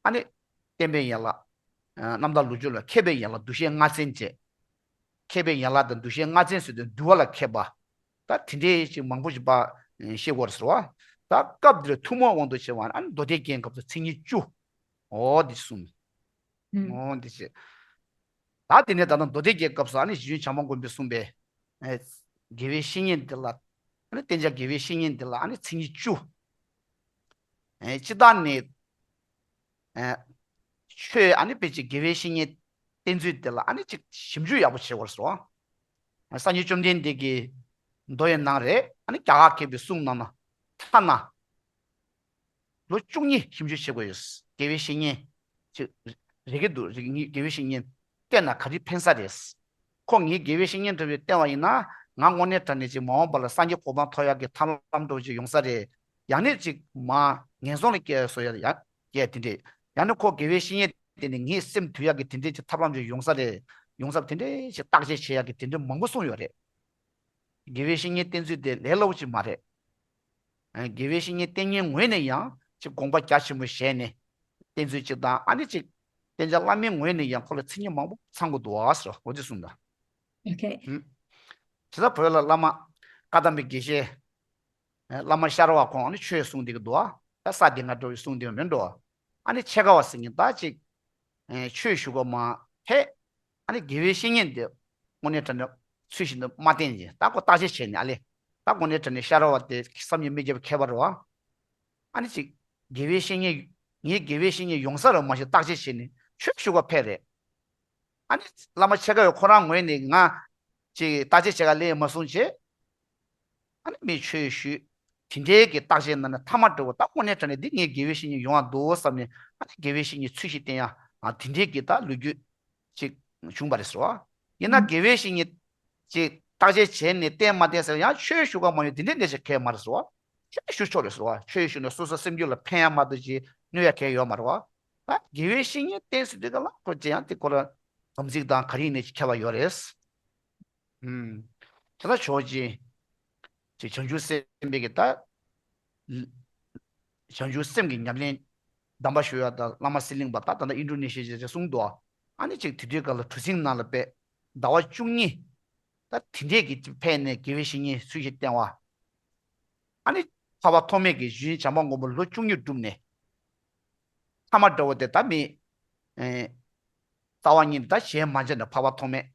ཨ་ནི་བསྟན་པའི་ཡན་ལག་རྣམ་དག་ལོ་རྒྱུས་ལོན། མཁས་པའི་ཡན་ལག་འདུ་ཤེས་ལྔ་ཚན་བཅས། མཁས་པའི་ཡན་ལག་དང་འདུ་ཤེས་ལྔ་ཚན་ཟེར་དུས་འདུལ་བ་ལ་མཁས་པ། ད་དེ་འདྲའི་ཅིག་མང་པོ་ཞིག་པ་ཤེས་དགོས་ཟེར་བ། ད་སྐབས་འདིར་ཐུན་མོང་དབང་དུ་བྱས་པ་ཨ་ནི་མདོ་སྡེ་རྒྱན་སྐབས་སུ་མཚན་ཉིད་བཅུ། འོ་འདི་གསུངས། ཨོ་འདི་བྱས། ད་དེ་ནས་ད་ལྟ་མདོ་སྡེ་རྒྱན་སྐབས་སུ་ཨ་ནི་གཞི་ཁྱོན་བྱམས་པ་མགོན་པོས་གསུངས་པའི་ཨེ་དགེ་བའི་བཤེས་གཉེན་འདི་ལ། ཨ་ནི་བསྟན་བྱ་དགེ་བའི་བཤེས་གཉེན་འདི་ལ་ཨ་ནི་མཚན་ཉིད་བཅུ། ཨེ་སྤྱིར་བཏང་ནས་ཨེ་ཆོས་ཨ་ནི་དཔེ་ཅིག་དགེ་བའི་བཤེས་གཉེན་བསྟེན་ཚུལ་འདི་ལ་ཨ་ནི་ཅིག་ཞིབ་འཇུག་ཡག་པོ་བྱེད་དགོས་སོ། སངས་རྒྱས་བཅོམ་ལྡན་འདས་ཀྱི་མདོ་ཡི་ནང་རེད། ཨ་ནི་རྒྱ་གར་མཁས་པའི་གསུང་ནང་ན་ཐ་ན། ལོ་བཅུ་གཉིས་ཞིབ་འཇུག་བྱེད་དགོས་ཡོད། དགེ་བའི་བཤེས་གཉེན་ཅིག་རེ་གི་འདུག་རེ་གི་དགེ་བའི་བཤེས་གཉེན་བསྟེན་ན་ག་རེ་ཕན་ས་རེད། ཁོ་ངའི་དགེ་བའི་བཤེས་གཉེན་འདྲ་བོ་བསྟེན་པ་ཡིན་ན་ང་དངོས་གནས་དྲང་གནས་ཅིག་མ་འོངས་པ་ལ་སངས་རྒྱས་གོ་འཕང་ཐོབ་ཡག་གི་ཐབས་ལམ་འདྲ་བོ་ཅིག་ཡོང་ས་རེད། ཡང་ན་ཅིག་མ་ངན་སོང་ལ་སྐྱེ་བཟོ་ཡག་ཡང་སྐྱེ་དེ་འདྲས། ཡང་ན་ཁོ་དགེ་བའི་བཤེས་གཉེན་དེ་ནི་ངའི་སེམས་དུལ་ཡག་གི་དེ་འདྲས་ཅིག་ཐབས་ལམ་ཅིག་ཡོང་ས་རེད། ཡོང་ས་དེ་འདྲས་ཅིག་བརྟག་དཔྱད་བྱེད་ཡག་གི་དེ་འདྲས་མང་པོ་གསུངས་ཡོད་རེད། དགེ་བའི་བཤེས་གཉེན་བསྟེན་ཚུལ་དེ་ལས་སླ་པོ་ཅིག་མ་རེད། ཨ་དགེ་བའི་བཤེས་གཉེན་བསྟེན་མཁན་ངོས་ནས་ཡང་ཅིག་དགོངས་པ་རྒྱ་ཆེན་པོ་བཞེས་ནས་བསྟེན་ཚུལ་ཅིག་དང་། ཨ་ནི་ཅིག་བསྟེན་བྱ་བླ་མའི་ངོས་ནས་ཡང་ཁོ་ལ་མཚན་ཉིད་མང་པོ་ཚང་དགོས་འདུག་ཨ་ཟེར་འོ་དེ་གསུངས་དང་། ཨོ་ཁེ། ཧུམ། དེ་ལྟར་བོད་ལ་བླ་མ་བཀའ་གདམས་པའི་དགེ་བཤེས་ཨ་བླ་མ་ཤ་ར་བ་ཁོང་ཨ་ནི་ཆོས་གསུངས་བསྡད་ཀྱི་འདུག་ཨ། ད་ས་དེ་སྔ་འགྲོ་བའི་གསུང་དེ་མིན་འགྲོ། ཨ་ནི་ཆེ་ཁ་བ་ཟེར་མཁན་ད་ཅིག་ཨེ་ཆོས་ཞུ་ག་མ་ཕེབས། ཨ་ནི་དགེ་བའི་བཤེས་གཉེན་དེ་དངོས་གནས་དྲང་གནས་ཚུལ་བཞིན་དུ་མ་བསྟེན་ཅིང་ད་ཁོ་བརྟག་དཔྱད་བྱས་ནས་ཨ་ལས། ད་དངོས་གནས་དྲང་གནས་ཤ་ར་བ་དེ་བསམ་ཡས་མི་བརྒྱབ་མཁས་པ་རེད་བ། ཨ་ནི་ཅིག་དགེ་བའི་བཤེས་གཉེན་ངའི་དགེ་བའི་བཤེས་གཉེན་ཡོང་ས་རེད་མ་ཤེས་བརྟག་དཔྱད་བྱས་ནས་ཆོས་ཞུ་ག་ཕེབས་རེད། ཨ་ནི་བླ་མ་ཆེ་ཁ་བའི་ཁོ་རང་ངོས་ནས་ང་ཅིག་བརྟག་དཔྱད་བྱེད་ག་སླེབས་མ་སོང་བྱས། ཨ་ནི་མི་ཆོས་ཞུས། དེ་འདྲའི་གི་བརྟག་དཔྱད་ནང་ནས་ཐ་མ་འདྲ་བོ་ད་དངོས་གནས་དྲང་གནས་འདི་ངའི་དགེ་བའི་བཤེས་གཉེན་ཡོང་བ་འདུག་བསམ་ནས་ཨ་ནི་དགེ་བའི་བཤེས་གཉེན་ཚུལ་བཞིན་བསྟེན་ཡ་ཨ་དེ་འདྲའི་གི་ད་ལོ་རྒྱུས་ཅིག་བྱུང་བ་རེད་ཟེར་བ། ཡིན་ན་དགེ་བའི་བཤེས་གཉེན་ཅིག་བརྟག་དཔྱད་བྱས་ནས་བསྟེན་མ་བསྟེན་ཟེར་ཡང་ཆོས་ཞུ་ག་མ་ཡོང་དེ་འདྲའི་གནས་ཚུལ་གང་ཡང་མ་རེད་ཟེར་བ། ཆོས་ཞུ་ཆོག་རེད་ཟེར་བ། ཆོས་ཞུ་ནས་སོ་སོ་སེམས་རྒྱུད་ལ་ཕན་ཡ་མ་གཏོགས་ཅིག་གནོད་ཡ་གང་ཡང་ཡོད་མ་རེད་བ། ད་དགེ་བའི་བཤེས་གཉེན་བསྟེན་ཟེར་དུས་ག་ལ་ཁོ་ཅི་ཡང་དེ་ཁོ་ལ་དམ་ཚིག་དང་ག་རེ་ཡིན་ནས་ཅིག་ཁྱད་པར་ཡོད་རེད། ཨུམ། དེ་ལ་ཇོ་བོ་རྗེ། ཅེས་བྱང་ཆུབ་སེམས་དཔའི་གི་ད། བྱང་ཆུབ་སེམས་ཀྱི་ཉམས་ལེན་གདམས་པ་ཞུ་ཡ་ད་བླ་མ་གསེར་གླིང་པ་ད་ད་ལྟ་ཨིན་ཌོ་ནེ་ཤི་ཡ་ཅེས་གསུངས་འདུག་ཨ་ནི་ཅིག་དེ་དུས་སྐབས་ལ་གྲུ་གཟིངས་ནང་ལ་དཔེ་ཟླ་བ་བཅུ་གཉིས་ད་དེ་འདྲས་ཀྱི་ཕན་ནས་དགེ་བའི་བཤེས་གཉེན་ཚུལ་བཞིན་བསྟེན་བ། ཨ་ནི་འཕགས་པ་ཐོགས་མེད་ཀྱིས་གཞི་བྱམས་པ་མགོན་པོ་ལོ་བཅུ་གཉིས་བསྒྲུབས་ནས། ཐ་མ་འདྲ་བོ་དེ་ད་མི། ཨེ། རྩ་བ་ཉིད་ད་ཞལ་མ་མཇལ་ན་འཕགས་པ་ཐོགས་མེད།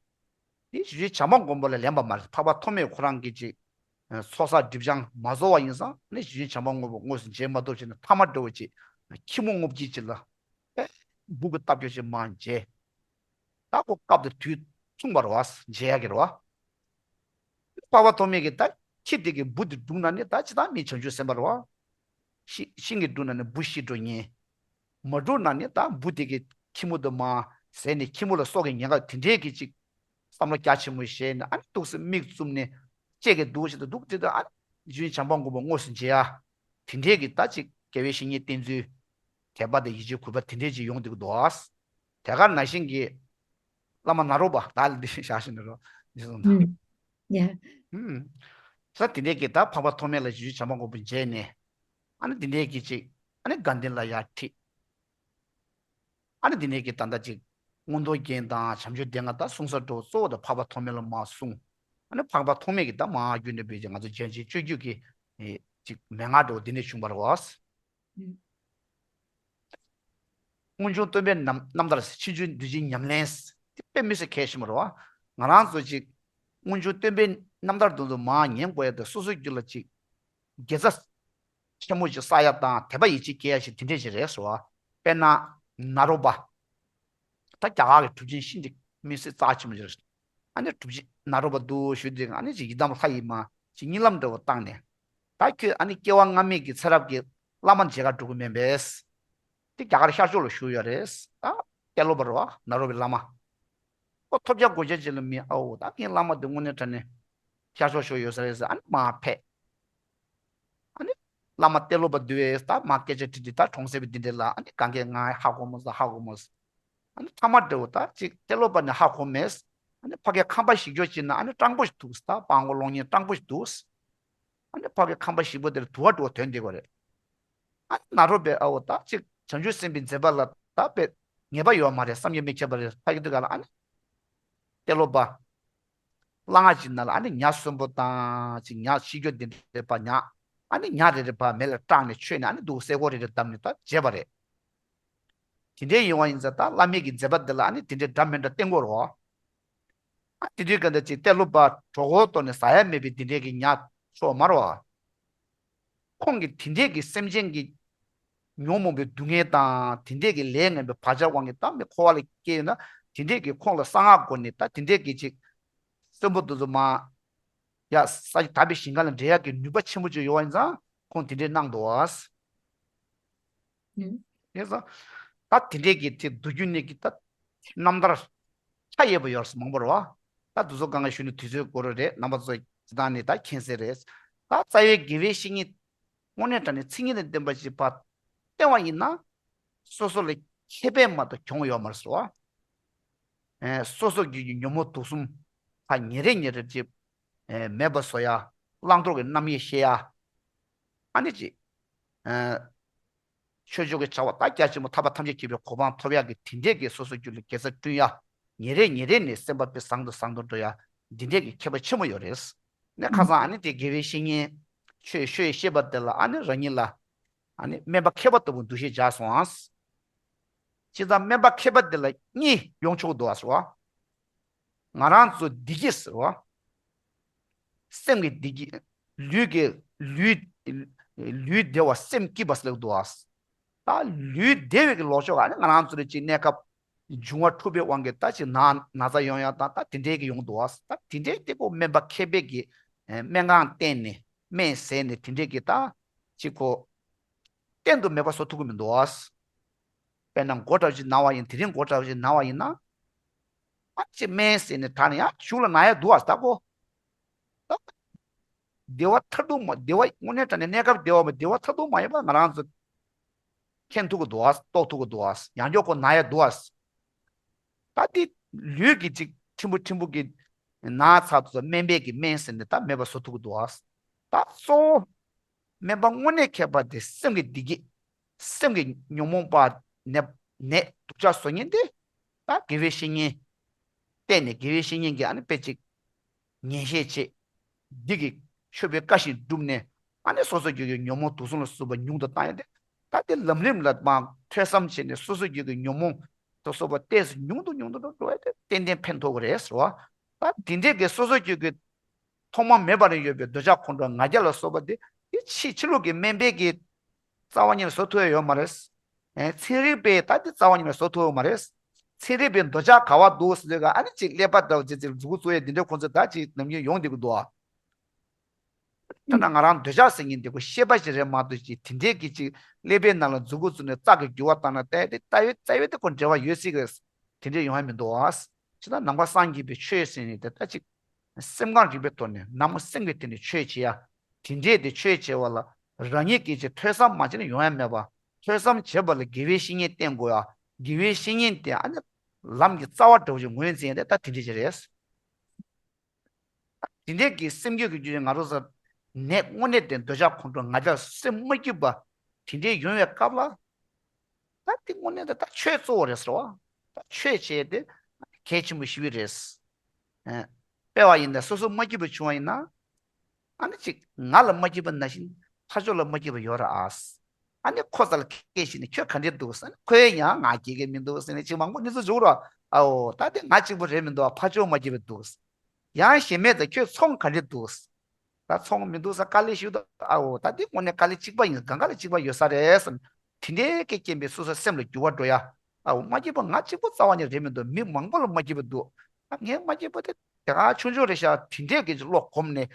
དེ་ཞི་བྱེད་བྱམས་པ་མགོན་པོ་ལ་ལན་པ་མ་རེད། འཕགས་པ་ཐོགས་མེད་ཁོ་རང་གིས་ཅིག་ཚོགས་བསགས་སྒྲིབ་སྦྱང་མ་རྫོགས་པ་ཡིན་ཙང་ནི་ཞི་བྱེད་བྱམས་པ་མགོན་པོ་དངོས་སུ་མཇལ་མ་ཐུབ་ཅིག་ནི་ཐ་མ་འདྲ་བོ་ཅིག་ཁྱི་མོ་རྔུབ་ཀྱི་ཅིག་ལ། ཨེ། འབུ་གི་སྟབས་ཀྱོ་ཅིག་མ་མཇལ། ད་ཁོ་སྐབས་དེ་དུས་མཚུངས་པ་རེད་བ། མཇལ་ཡ་གི་རེད་བ། འཕགས་པ་ཐོགས་མེད་ཀྱིས་ད་ཁྱི་དེ་གི་འབུ་དེ་བསྒྲུགས་ན་ནི་ད་ཅི་ད་མི་བྱང་ཆུབ་སེམས་དཔའ་རེད་བ། ཤི་ཤིང་གི་བསྒྲུགས་ན་ནི་འབུ་ཤི་འགྲོ་ཉེན། མ་བསྒྲུགས་ན་ནི་ད་འབུ་དེ་གི་ཁྱི་མོ་དུ་མ་ཟས་ནས་ཁྱི་མོ་ལ་སྲོག་གི་ཉེན་ཁ་དེ་འདྲས་ཀྱི་ཅིག་བསམ་བློ་རྒྱ་ཆེན་པོ་བཞེས་ནས་ཨ་ནི་ཏོག་ཙམ་མིག་བཙུམ་ནས་ལྕེ་གི་འདུག་ཅིག་ཏུ་འདུག་དེ་ད་ཨ་ནི་རྗེ་བཙུན་བྱམས་པ་མགོན་པོ་དངོས་སུ་མཇལ་ཡ། དེ་འདྲས་ཀྱི་ད་ཅིག་དགེ་བའི་བཤེས་གཉེན་བསྟེན་ཚུལ། དད་པ་དང་ཡིད་ཆེས་གུས་པ་དེ་འདྲས་ཅིག་ཡོང་བསྡད་ཀྱི་འདུག་ཨ། དེ་གར་ནང་བཞིན་གྱི་བླ་མ་ནཱ་རོ་པ་ད་ལ་འདི་བཞག་ཤིང་ནི་རོ་འདི་སོང་ད། ཧུམ། ཡ། ཧུམ། ས་དེ་འདྲས་ཀྱི་ད་འཕགས་པ་ཐོགས་མེད་ལ་ཞུ་བྱམས་པ་མགོན་པོ་མཇལ་ནས། ཨ་ནི་དེ་འདྲས་ཀྱི་ཅིག་ཨ་ནི་དགའ་ལྡན་ལ་ཡར་ཁྲིད། ཨ་ནི་འདི་ནས་ཀྱི་ད་ལྟ་ཅིག་མངོན་རྟོགས་རྒྱན་དང་བྱམས་ཆོས་སྡེ་ལྔ་ད་གསུང་ས་འགྲོ་གཙོ་བོ་དང་འཕགས་པ་ཐོགས་མེད་ལ་མར་གསུངས། ཨ་ནི་འཕགས་པ་ཐོགས་མེད་ཀྱི་ད་མར་བརྒྱུད་ནས་བོད་ཀྱི་ང་ཚོ་རྒྱལ་ཆེན་སྤྱོད་བརྒྱུད་ཀྱི་ཨེ་ཅིག་མན་ངག་འགྲོ་འདི་ནས་བྱུང་བ་རེད་བ། ཨུ། སྔོན་བྱུང་སྟོན་པའི་རྣམ་རྣམ་ཐར་ཕྱིས་འབྱུང་འདུལ་བྱེད་ཉམས་ལེན། དེ་དཔེ་མི་སྲིད་གལ་ཆེན་པོ་རེད་བ། ང་རང་ཚོ་ཅིག་སྔོན་བྱུང་སྟོན་པའི་རྣམ་ཐར་དེ་ཚོ་མར་ཉན་དགོས་ཡ་དེ་སོ་སོའི་རྒྱུད་ལ་ཅིག་དགེ་རྩ་ཆེན་མོ་ཞིག་བསགས་ཡ་དང་དད་པ་ཡིད་ཆེས་སྐྱེ་ཡ་ཞིག་དེ་འདྲས་ཞིག་རེད་ཟེར་བ། དཔེར་ན་ནཱ་རོ་པ། ད་རྒྱ་གར་གྱི་གྲུབ་ཆེན་ཤིན་ཏུ་མི་སྲིད་རྩ་ཆེན་པོ་ཞིག་རེད། ཨ་ནི་གྲུབ་ཆེན་ནཱ་རོ་པ་འདུག་ཞུ་དུས་ཨ་ནི་ཅིག་ཡི་དམ་ལྷ་ཡི་མ་ཅིག་གཉིད་ལམ་འདྲ་བོ་བཏང་ནས། ད་ཁྱོད་ཨ་ནི་སྐྱེ་བ་སྔ་མའི་གི་ཚེ་རབས་ཀྱི་བླ་མ་མཇལ་ག་འགྲོ་གི་མིན་པས། དེ་རྒྱ་གར་ཤར་ཕྱོགས་ལ་བཞུགས་ཡོད་རེད། ད་ཏེ་ལོ་པ་རེད་བ། ནཱ་རོ་པའི་བླ་མ། ཁོ་ཐོབ་བྱ་གོ་ཆ་ཅིག་ལ་མི་ཨའོ་ད་ངའི་བླ་མ་དེ་དངོས་གནས་དྲང་གནས་ཤར་ཕྱོགས་བཞུགས་ཡོད་ས་རེད་ཟེར་ཨ་ནི་མར་ཕེབས། ཨ་ནི་བླ་མ་ཏེ་ལོ་པ་འདུལ་བས་ད་མར་སྐད་ཆ་དྲིས་དྲིས་ད་གྲོང་གསེབ་པའི་འདི་འདྲས་ལ་ཨ་ནི་གང་གས་ང་ཧ་གོ་མ་སོང་ཧ་གོ་མ་སོང་། ཨ་ནི་ཐ་མ་འདྲ་བོ་ད་ཅིག་ཏེ་ལོ་པ་ནི་ཧ་གོ་མེད། ཨ་ནི་ཕ་གིའི་ཁང་པ་ཞིག་ཅོ་ཅིག་ན་ཨ་ནི་སྤྲང་པོ་ཞིག་འདུག་ད་སྤྲང་པོ་གློག་བརྙན་སྤྲང་པོ་ཞིག་འདུག་ཨ་ནི་ཕ་གིའི་ཁང་པ་ཞིག་པོ་དེར་དུ་བ་འགྲོ་བ་དོན་དེ་གོ་རེད། ཨ་ནི་ནཱ་རོ་པས་ཨ་འོ་ད་ཅིག་བྱང་ཆུབ་སེམས་དཔའི་མཛད་པ་ལ་ད་དཔེ་ངེས་པ་ཡོད་མ་རེད་བསམ་གྱིས་མི་ཁྱབ་པ་རེད་ཕ་གི་དུས་ག་ལ་ཨ་ནི། ཏེ་ལོ་པ། ལྷ་ང་ཅིག་ན་ལ་ཨ་ནི་ཉ་གསོན་པོ་དང་ཅིག་ཉ་ཤི་རྒྱུ་འདི་འདྲའི་པ་ཉ། ཨ་ནི་ཉ་རེ་རེ་པ་མེ་ལ་སྐྲག་ནས་མཆོད་ནས་ཨ་ནི་འདུག་སེ་གོ་རེ་རེ་བསྡམས་ནས་ད་བྱས་པ་རེད། དེ་འདྲའི་ཡོང་བ་ཡིན་ཙང་ད་བླ་མའི་གི་མཛད་པ་འདི་ལ་ཨ་ནི་དེ་འདྲའི་འདྲ་མི་འདྲ་བསྟན་དགོས་རེད་བ། ཨ་དེ་དུས་ག་འདྲ་ཅིག་ཏེ་ལོ་པ་གྲོད་ཁོག་ལྟོགས་ནས་ཟ་ཡ་མེད་པའི་དེ་འདྲའི་གི་ཉ་ཤོག་མ་རེད་བ། ཁོང་གིས་དེ་འདྲས་ཀྱི་སེམས་ཅན་གྱི་ཉོན་མོངས་པའི་སྡུག་བསྔལ་དང་དེ་འདྲས་ཀྱི་ལས་ངན་པའི་བག་ཆགས་དབང་གིས་ད་མི་འཁོར་བ་ལ་སྐྱེས་ཡོད་ན་དེ་འདྲས་ཀྱི་ཁོང་ལ་གསང་སྔགས་སྒོ་ནས་ད་དེ་འདྲས་ཀྱི་ཅིག་གསོན་པོ་དེ་ཚོ་མ་ཡ་ས་ཡི་དག་པའི་ཞིང་ཁམས་ལ་འདྲེན་ཡག་གི་ནུས་པ་ཆེན་པོ་ཅིག་ཡོད་པ་ཡིན་ཙང་ཁོང་དེ་འདྲས་གནང་འདུག་བ། ཡིན་ཙང་ད་དེ་འདྲས་ཀྱི་དེ་བསྡུ་རྒྱུ་ནས་ཀྱི་ད་རྣམ་ཐར་ཆ་ཡོད་པ་ཡོད་མང་པོ་རེད་བ། ད་དེ་ཚོ་གང་ག་ཞུ་ནས་དུས་ཚོད་འགོར་རེད་རྣམ་པ་ཚོ་སྤྱི་བཏང་ནས་ད་མཁྱེན་གསལ་རེད། ད་རྩ་བའི་དགེ་བའི་བཤེས་གཉེན། དངོས་གནས་དྲང་གནས་མཚན་ཉིད་དང་ལྡན་པ་ཞིག་ཕར་བསྟེན་པ་ཡིན་ན། སོ་སོ་ལ་ཁེ་ཕན་མ་གཏོགས་གྱོང་ཡོད་མ་རེད་ཟེར་བ། ཨེ་སོ་སོ་རྒྱུད་ཀྱི་ཉོན་མོངས་དུག་གསུམ་ཕར་ཉིན་རེ་ཉིན་རེ་ཅིག་ཨེ་མེད་པ་བཟོ་ཡ། བླང་དོར་གྱི་རྣམ་དབྱེ་ཤེས་ཡ། ཨ་ནི་ཅིག་ཨེ་ཆོས་སྤྱོད་ཀྱི་བྱ་བ་ད་རྒྱ་ཆེན་པོ་ཐར་པ་ཐམས་ཅད་མཁྱེན་པའི་གོ་འཕང་ཐོབ་ཡག་གི་དེ་འདྲས་ཀྱི་སོ་སོ་རྒྱུད་ལ་དགེ་རྩ་བསྐྲུན་ཡ། ཉིན་རེ་ཉིན་རེ་ནས་སེམས་པ་དཔེ་བཟང་དུ་བཟང་དུ་འགྲོ་ཡ། འདི་འདྲས་ཀྱི་ཁྱད་པར་ཆེན་མོ་ཡོད་རེད། ནས་ཁ་སང་ཨ་ནི་དེ་དགེ་བའི་བཤེས་གཉེན་ཆོས་ཤོད་ཤེས་པ་དེ་ལ་ཨ་ནི་རང་ཉིད་ལ་ཨ་ནི་སྨན་པ་མཁས་པ་ལྟ་བུ་འདུ་ཤེས་བྱས་སོང་ཨ། སྤྱིར་བཏང་སྨན་པ་མཁས་པ་དེ་ལ་གཉིས་ཡོང་ཆོག་འདུག་ཨ་ཟེར་བ། ང་རང་ཚོ་བདེ་སྐྱིད་ཟེར་བ། སེམས་ཀྱི་བདེ་སྐྱིད། ལུས་ཀྱི་ལུས་ལུས་བདེ་བ་སེམས་སྐྱིད་པ་ཟེར་ལབ་འདུག་ཨ། ད་ལུས་བདེ་བའི་གི་ལོག་ཕྱོགས་ཨ་ནི་ང་རང་ཚོ་ལ་ཅིག་གནས་སྐབས་འབྱུང་བ་འཁྲུགས་པའི་དབང་གིས་ད་ཅིག་ན་ན་ཚ་ཡོང་ཡ་དང་ད་དེ་འདྲའི་གི་ཡོང་འདུག་ཨ། ད་དེ་འདྲའི་དེ་ཁོ་སྨན་པ་མཁས་པའི་གི་སྨན་ཁང་བསྟེན་ནས་སྨན་ཟས་ནས་དེ་འདྲའི་གི་ད་ཅིག་ཁོ་གཏན་དུ་མེད་པ་བཟོ་ཐུབ་ཀྱི་མི་འདུག་ཨ། དཔེར་ན་མགོ་འདྲ་བོ་ཅིག་ན་བ་ཡིན་དེ་རིང་མགོ་འདྲ་བོ་ཅིག་ན་བ་ཡིན་ན། ཨ་ཅེ་སྨན་ཟས་ནས་ད་ནི་ཡང་གཞུག་ལ་ན་ཡ་འདུག་ཨ་ད་ཀོ། ད་བདེ་བ་མཐར་ཐུག་མ་བདེ་བ་དངོས་གནས་དྲང་གནས་གནས་སྐབས་བདེ་བ་མ་བདེ་བ་མཐར་ཐུག་མ་ཡིན་པ་ང་རང་ཚོ་མཁྱེན་ཐུབ་ཀྱི་འདུག་ཨ་རྟོགས་ཐུབ་ཀྱི་འདུག་ཨ་ཡང་སྐྱར་ཁོ་ན་ཡ་འདུག་ཨ། ད་འདི་ལུས་ཀྱི་ཅིག་ཕྲན་བུ་ཕྲན་བུ་གི་ན་ཚ་དུ་སྨན་པས་ཀྱི་སྨན་ཟས་ནས་ད་མེད་པ་བཟོ་ཐུབ་ཀྱི་འདུག་ཨ། ད་གཙོ་བོ། སྨན་པ་དངོས་གནས་མཁས་པ་དེ་སེམས་ཀྱི་བདེ་སྐྱིད། སེམས་ཀྱི་ཉོན་མོངས་པ་ནད་ནད་སྡུག་ཅག་བཟོ་མཁན་དེ། ད་དགེ་བའི་བཤེས་གཉེན། བསྟེན་ནས་དགེ་བའི་བཤེས་གཉེན་གྱིས་ཨ་ནི་དཔེ་ཅིག་ངེས་ཤེས་བྱེད། བདེ་སྐྱིད་མཆོད་པའི་བཀའ་བཞིན་བསྒྲུབས་ནས་ཨ་ནི་སོ་སོ་རྒྱུད་ཀྱི་ཉོན་མོངས་དུག་གསུམ་ལ་སོགས་པ་ཉུང་དུ་བཏང་ཡ་དེ། ད་དེ་ལམ་རིམ་ལ་མ་ཐོས་བསམ་བྱས་ནས་སོ་སོ་རྒྱུད་ཀྱི་ཉོན་མོངས་དུ་སོགས་པ་ཏོག་ཙམ་ཉུང་དུ་ཉུང་དུ་འགྲོ་འགྲོ་ཡ་དེ་ཏན་ཏན་ཕན་ཐོགས་ཀྱི་རེད་ཟེར་བ། ད་དེ་འདྲས་ཀྱི་སོ་སོ་རྒྱུད་ཀྱི་ཐོག་མ་མེད་པ་ནས་ཡོད་པའི་འདོད་ཆགས་ཁོང་ཁྲོ་ང་རྒྱལ་ལ་སོགས་པ་དེ་དེ་ཕྱི་ཕྱི་ལོགས་ཀྱི་སྨན་པའི་གི་རྩ་བ་ཉིད་ནས་བཟོ་ཐུབ་ཡ་ཡོད་མ་རེད། ཨེ་ཚན་རིག་པས་ད་དེ་རྩ་བ་ཉིད་ནས་བཟོ་ཐུབ་ཡོད་མ་རེད། ཚན་རིག་པའི་འདོད་ཆགས་ག་བ་འདུག་ཟེར་དུས་ཨ་ནི་ཅིག་ཀླད་པ་འདྲ་བོ་ཅིག་ཅིག་མཛུ་གུ་བཙུགས་ཡ་དེ་འདྲའི་ཁོང་ཚོས་ད་ཅིག་ནམ་རྒྱུན་ཡོང་བསྡད་ཀྱི་འདུག་ཨ། ད་ན་ང་རང་འདོད་ཆགས་ཟེར་མཁན་དེ་ཁོ་ཤེས་པ་ཞིག་རེད་མ་གཏོགས་ཅིག་དེ་འདྲའི་གི་ཅིག་ཀླད་པའི་ནང་ལ་མཛུ་གུ་བཙུགས་ནས་རྩ་གི་འགྱུར་བ་བཏང་ན་ད་དེ་རྩ་བའི་རྩ་བའི་དེ་ཁོ་འབྲེལ་བ་ཡོད་སྲིད་གི་རེད། དེ་འདྲས་ཡོང་ཡ་མི་འདུག་ཨ། ཅི་ད་ནང་པ་སངས་རྒྱས་པའི་ཆོས་ཟེར་ནས་དེ་ད་ཅིག་སེམས་ཁམས་རིག་པའི་ཐོག་ནས་ནང་པ་སེམས་ཀྱི་སྟེང་ནས་ཆོས་བྱེད་ཡ། དེ་འདྲས་དེ་ཆོས་བྱེད་པ་ལ་ རང་ཉིད་ཀྱིས་ཅིག་ཐོས་བསམ་མ་བྱས་ན་ཡོང་ཡ་མེད་པ། ཐོས་བསམ་བྱེད་པ་ལ་དགེ་བའི་བཤེས་གཉེན་བསྟེན་དགོས་ཡ། དགེ་བའི་བཤེས་གཉེན་དེ་ཨ་ནི་ལམ་གྱི་རྩ་བ་འདྲ་བོ་ཅིག་ངོས་འཛིན་ཡ་དེ་ད་དེ་འདྲ་ཅིག་རེད། དེ་འདྲའི་གི་སེམས་རྒྱུད་ཀྱི་རྒྱུད་ང་རང་ཚོ་ནད་དངོས་གནས་དེ་འདོད་ཆགས་ཁོང་ཁྲོ་ང་རྒྱལ་སེམས་མ་སྐྱིད་པ་དེ་འདྲའི་ཡོང་བའི་སྐབས་ལ། ད་དེ་དངོས་གནས་དེ་ད་ཆོས་གཙོ་བོ་རེད་ཟེར་བ། ད་ཆོས་བྱས་ཏེ་གལ་ཆེན་པོ་ཞེ་པོ་རེད། ཨ། དཔེ་བ་ཡིན་ན་སོ་སོ་མ་སྐྱིད་པ་བྱུང་བ་ཡིན་ན། ཨ་ནི་ཅིག་ང་ལ་མ་སྐྱིད་པ་ནང་བཞིན་ཕར་ཕྱོགས་ལ་མ་སྐྱིད་པ་ཡོད་རེད་ཨ། ཨ་ནི་ཁོ་ཚོ་ལ་སྐད་ཞིག་ནས་ཁྱོད་ག་འདྲས་འདུག་ཟེར་ནས། ཁོས་ཡང་ང་སྐྱིད་ཀྱི་མི་འདུག་ཟེར་ནས་ཅིག་མང་པོ་གནས་ཚུལ་འབྱུང་རོགས། ཨའོ་ད་དེ་ང་གཅིག་པུ་རེད་མི་འདུག་ཨ། ཕར་ཕྱོགས་མ་སྐྱིད་པ་འདུག། ཡང་གཞན་མས་ད་ཁྱོད་ཚོང་ག་འདྲས་འདུག། ད་ཚོང་མི་འདུག་ས་དཀའ་ལས་ཞིག་འདུག། ཨའོ་ད་འདི་དངོས་གནས་དཀའ་ལས་གཅིག་པ་ཡིན། གང་ག་ལ་གཅིག་པ་ཡོད་ས་རེད་བསམ། དེ་འདྲའི་སྐད་རྐྱེན་པས་སོ་སོའི་སེམས་ལ་འགྱུར་བ་འགྲོ་ཡ། ཨའོ་མ་སྐྱིད་པ་ང་གཅིག་པུ་རྩ་བ་ནས་རེད་མི་འདུག། མི་མང་པོ་ལ་མ་སྐྱིད་པ་འདུག། ཨ་ངའི་མ་སྐྱིད་པ་དེ་དེ་ག་ཆུང་ཆུང་རེད་ཤག། དེ་འདྲའི་སྐད་ཀྱི་བློ་གོམས་ནས་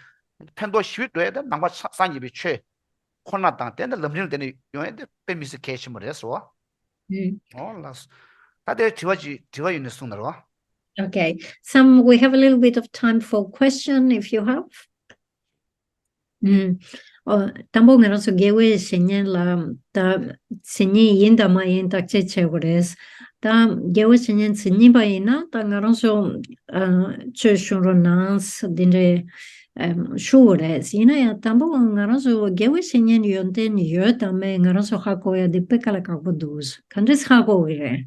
ཕན་ཐོགས་ཞིག་འགྲོ་ཡ། ད་ནང་པ་སངས་རྒྱས་པའི་ཆོས་ཁོ་ན་དང་དེ་འདྲ་ལམ་རིམ་དེ་ནས་ཡོང་ཡ་དེ་དཔེ་མི་སྲིད་གལ་ཆེན་པོ་རེད་ཟེར་བ། ཨོ་ལགས་སོ། ད་དེར་དྲི་བ་ཅིག་དྲི་བ་ཡོད་ནས་གསུངས་ན་རོ། Okay, some, we have a little bit of time for question if you have. ཨོ། དང་པོ་ང་རང་ཚོ་དགེ་བའི་བཤེས་གཉེན་ལ་ད་མཚན་ཉིད་ཡིན་དང་མ་ཡིན་བརྟག་དཔྱད་བྱེད་དགོས་རེད། ད་དགེ་བའི་བཤེས་གཉེན་མཚན་ཉིད་པ་ཡིན་ན་ད་ང་རང་ཚོ་ཨ་ཆོས་ཞུ་རོགས་གནང་འདི་འདྲའི་ཨམ་ཞུ་དགོས་རེད། ཡིན་ན་ཡང་དང་པོ་ང་རང་ཚོ་དགེ་བའི་བཤེས་གཉེན་ཡོན་ཏན་ཡོད་དང་མེད་ང་རང་ཚོ་ཧ་གོ་ཡ་འདི་དཔེ་དཀའ་ལས་ཁག་པོ་འདུག། ག་འདྲས་ཧ་གོ་གི་རེད།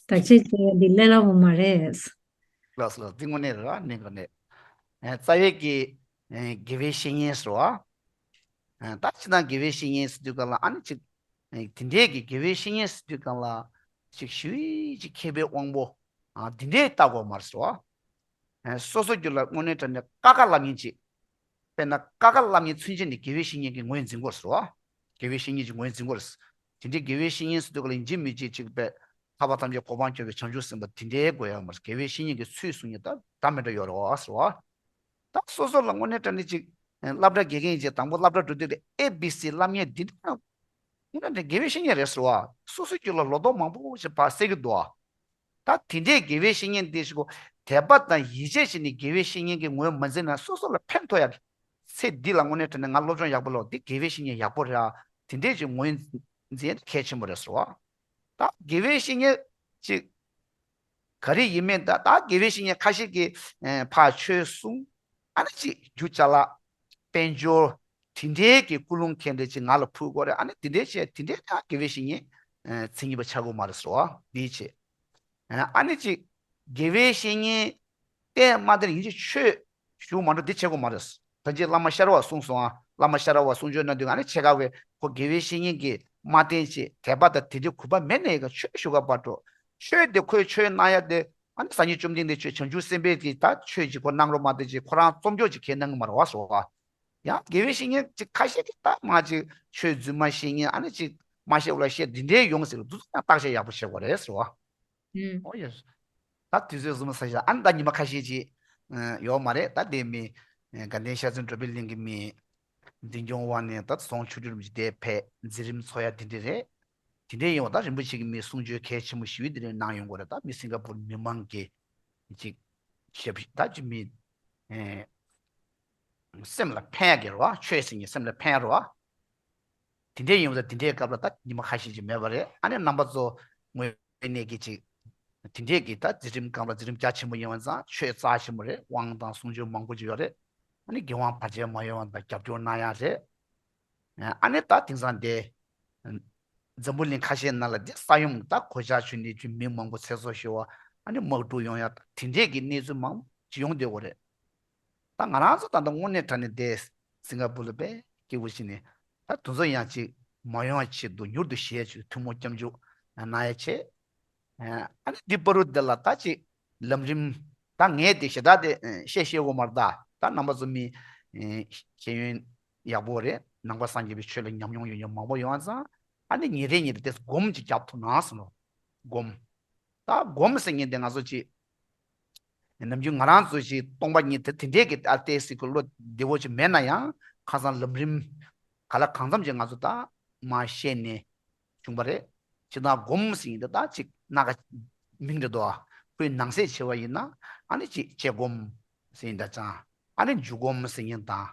བརྟག་དཔྱད་བྱེད་ཡ་འདི་ལས་སླ་པོ་མ་རེད། ལགས་སོ་ལགས། འདི་དངོས་གནས་རེད་བ། གནད་འགག་གནད། ཨེ་རྩ་བའི་གི་ཨེ་དགེ་བའི་བཤེས་གཉེན་ཟེར་བ། ཨེ་ད་ཅི་ན་དགེ་བའི་བཤེས་གཉེན་ཟེར་དུས་གང་ལ་ཨ་ནི་ཅིག་ཨེ་དེ་འདྲའི་གི་དགེ་བའི་བཤེས་གཉེན་ཟེར་དུས་གང་ལ་ཅིག་ཞི་བའི་ཅིག་མཁས་པའི་དབང་པོ་ཨ་དེ་འདྲའི་ལྟ་དགོས་མ་རེད་ཟེར་བ། ཨེ་སོ་སོ་རྒྱུད་ལ་དངོས་གནས་དྲང་གནས་ཀ་ཁ་ལབ་མཁན་ཅིག། དཔེར་ན་ཀ་ཁ་ལབ་མཁན་ཚུན་ཆད་ནི་དགེ་བའི་བཤེས་གཉེན་གྱི་ངོས་འཛིན་དགོས་ཟེར་བ། དགེ་བའི་བཤེས་གཉེན་གྱི་ངོས་འཛིན་དགོས་རེད། དེ་འདྲའི་དགེ་བའི་བཤེས་གཉེན་ཟེར་དུས་ག་ལ་ཡིན་གཅིག་མིན་གཅིག་ཅིག་པས་ཐར་པ་ཐམས་ཅད་གོ་འཕང་སྐྱོབ་པའི་བྱང་ཆུབ་སེམས་དཔའ་དེ་འདྲའི་དགོས་ཡོད་མ་རེད། དགེ་བའི་བཤེས་གཉེན་གྱི་ཚུལ་གསུང་མཁན་ད་ད་མི་འདྲ་ཡོད་རེད་བ་ཟེར་བ། ད་སོ་སོ་ལ་དངོས་གནས་དྲང་གནས་ཅིག་སློབ་གྲྭ་དགེ་རྒན་ཅིག་དང་པོ་སློབ་གྲྭ་འགྲོ་དུས་ཨེ་བི་སི་སློབ་མཁན་འདི་འདྲ་དངོས་གནས་དྲང་དགེ་བའི་བཤེས་གཉེན་རེད་ཟེར་བ། སོ་སོའི་རྒྱུད་ལ་ལོ་ཏོག་མང་པོ་ཞིག་ཕར་སད་ཀྱི་འདུག་ཨ། ད་དེ་འདྲའི་དགེ་བའི་བཤེས་གཉེན་དེ་ཞིག་གོ། དད་པ་དང་ཡིད་ཆེས་བྱས་ནས་དགེ་བའི་བཤེས་གཉེན་གྱི་ངོས་མ་འཛིན་ན་སོ་སོ་ལ་ཕན་ཐོགས་ཡ། ཚེ་འདི་ལ་དངོས་གནས་དྲང་གནས་ང་སློབ་སྦྱོང་ཡག་པོ་ལོ་འདི་དགེ་བའི་བཤེས་གཉེན་ཡག་པོ་རེད་ཨ། དེ་འདྲའི་ཅིག་ངོས་འཛིན་གལ་ཆེན་པོ་རེད་ཟེར་བ། ད་དགེ་བའི་བཤེས་གཉེན་ཅིག་ག་རེ་ཡིན་མིན་ད་ད་དགེ་བའི་བཤེས་གཉེན་ཁ་ཤས་ཀྱིས་ཨེ་ཕར་ཆོས་གསུང་། ཨ་ནི་ཅིག་རྒྱུ་ཅ་ལག་དཔལ་འབྱོར་དེ་འདྲའི་གི་ཀུན་སློང་ཁེངས་འདྲ་ཅིག་ང་ལ་ཕུལ་དགོས་རེད། ཨ་ནི་དེ་འདྲའི་བྱས་དེ་འདྲའི་ཡང་དགེ་བའི་བཤེས་གཉེན་ཨེ་མཚན་ཉིད་པ་ཆགས་དགོས་མ་རེད་ཟེར་བ་འདིའི་ཆེད། ཨ་ནི་ཅིག་དགེ་བའི་བཤེས་གཉེན་བསྟེན་མ་བསྟེན་ཡིན་གཅིག་ཆོས་ཞུ་མ་འགྲོ་འདི་བྱེད་དགོས་མ་རེད། ད་ཅི་བླ་མ་ཤེས་རབ་པ་གསུངས་སོང་ཨ། བླ་མ་ཤེས་རབ་པ་གསུང་ཆོས་གནང་དུས་ཨ་ནི་ཆེ་ཁ་བས་ཁོ་དགེ་བའི་བཤེས་གཉེན་གྱིས་མ་བསྟེན་ཅེས་དད་པ་དང་དེ་འདྲའི་གུས་པ་མེད་ནའི་ཀ་ཆོས་ཞུ་ག་བར་འགྲོ། ཆོས་དེ་ཁོས་ཆོས་གནང་ཡ་དེ་ཨ་ནི་སངས་རྒྱས་བཅོམ་ལྡན་འདས་ཆོས་བྱང་ཆུབ་སེམས་དཔའི་གི་ད་ཆོས་ཀྱི་ཁོ་གནང་རོགས་མ་བསྟེན་ཅེས་ཁོ་རང་རྩོམ་སྐྱོར་ཅིག་གས་གནང་གི་མ་རེད་བ་ཟེར་བ། ཡང་དགེ་བའི་བཤེས་གཉེན་ཅིག་ཁ་ཤས་ཀྱིས་ད་མ་ཅིག་ཆོས་རྫུན་མ་བཤད་མཁན་ཨ་ནི་ཅིག་མ་བཤད་པ་ལ་བཤད་འདི་འདྲའི་ཡོང་ཟེར་ལ་དུ་ཙམ་ཡང་བརྟག་དཔྱད་ཡག་པོ་བྱེད་དགོས་རེད་ཟེར་བ། ཨོ་ཡེ། ད་དུས་ཚོད་ཟུམ་ས་ཞིག་ཨ་ནི་ད་ཉི་མ་ཁ་ཤས་ཅིག་ཡོད་མ་རེད། ད་དེ་མི་དགའ་ལྡན་ཤར་རྩེ་འགྲོ་བའི་གླིང་གི་མི་འཛིན་སྐྱོང་བ་ནས་ད་ཚོང་ཆུང་ཆུང་རིམ་གྱིས་དེ་ཕེབས་མཛད་རིམ་ཚོགས་ཡ་དེ་འདྲ་རེད། དེ་འདྲའི་ཡིན་བ་ད་རིན་པོ་ཆེ་གི་མི་གསུང་ཆོས་གལ་ཆེན་པོ་ཞེ་པོ་དེ་འདྲ་གནང་ཡོང་གི་རེད། ད་མི་སིང་ག་པུར་མི་མང་གི་ཅིག་ཞབས་ཞུ་ད་ཅིག་མི་སེམས་ལ་ཕན་ཡ་གི་རེད་བ། ཆོས་ཟེར་མཁན་སེམས་ལ་ཕན་ཡ་རེད་བ། དེ་འདྲའི་ཡིན་པ་དང་དེ་འདྲའི་སྐབས་ལ་ད་ཉི་མ་ཁ་ཤས་ཅིག་མེད་པ་རེད། ཨ་ནི་རྣམ་པ་ཚོ་དངོས་གནས་ཀྱི་ཅིག་དེ་འདྲའི་གི་ད་འཛིན་རིམ་སྒང་ལ་འཛིན་རིམ་རྒྱ་ཆེན་པོ་ཡིན་པ་ཙང་ཆོས་རྩ་ཆེན་པོ་རེད། དབང་དང་གསུང་ཆོས་མང་པོ་ཅིག་ཡོད་རེད། ཨ་ནི་དགེ་དབང་བར་ཆད་མ་ཡོང་བ་དང་རྒྱབ་སྐྱོར་གནང་ཡ་རེད། ཨ་ནི་ད་དེང་སང་དེ་འཛམ་བུ་གླིང་ཁ་ཤས་ནང་ལ་དེ་ས་ཡོམ་ད་གོད་ཆག་བྱུང་ནས་ཅིག་མི་མང་པོ་ཚེ་སྲོག་ཤོར་བ་ཨ་ནི་དམག་འཁྲུག་ཡོང་ཡ་ད་དེ་འདྲའི་གི་གནས་ཚུལ་མང་པོ་ཅིག་ཡོང་བསྡད་ཡོད་རེད། ད་ང་རང་ཚོ་ད་ལྟ་དངོས་གནས་དྲང་གནས་བསྡད་སིང་ག་པུར་ལ་དཔེ་སྐྱིད་པོ་ཞིག་ནས་ད་དེ་ཚོ་ཡང་ཅིག་མ་ཡོང་བ་ཆེད་དུ་མྱུར་དུ་ཞི་ཡ་ཆེད་དུ་ཐུགས་སྨོན་སྐྱབས་འཇུག་གནང་ཡ་ཆེད། ཨ་ནི་འདི་བར་དུ་འདི་ལ་ད་ཅིག་ལམ་རིམ་ད་ངས་དེ་ཞེ་དྲག་དེ་བཤད་ཤེས་གོ་མ་རེད། ད་ད་རྣམ་པ་ཚོ་མི་ཤེས་ཡོན་ཡག་པོ་རེད། ནང་པ་སངས་རྒྱས་པའི་ཆོས་ལ་ཉམས་མྱོང་ཡོད་མཁན་མང་པོ་ཡོད་ཙང་ཨ་ནི་ཉིན་རེ་ཉིན་རེ་དེ་སྒོམ་ཅིག་རྒྱབ་ཐུབ་ན་བསམ་ལོ། སྒོམ། ད་སྒོམ་ཟེར་མཁན་དེ་ང་ཚོ་ཅིག་ནམ་རྒྱུན་ང་རང་ཚོ་ཞིག་སྟོང་པ་ཉིད་དེ་དེ་འདྲའི་གི་ཨ་ཏེ་སི་གི་བློ་བདེ་བོ་ཅིག་མེད་ན་ཡང་ཁ་སང་ལམ་རིམ་ག་ལ་གང་འཚམ་ཅིག་ང་ཚོ་ད་མ་ཤེས་ནས་བྱུང་བ་རེད། ཅིག་ད་སྒོམ་ཟེར་མཁན་དེ་ད་ཅིག་སྣ་ཁ་མིང་རེད་དོ། ཁོའི་ནང་གསེས་བྱས་པ་ཡིན་ན་ཨ་ནི་ཅིག་དཔྱད་སྒོམ་ཟེར་མཁན་དེ་དང་ཨ་ནི་འཇུག་སྒོམ་ཟེར་མཁན་དང་།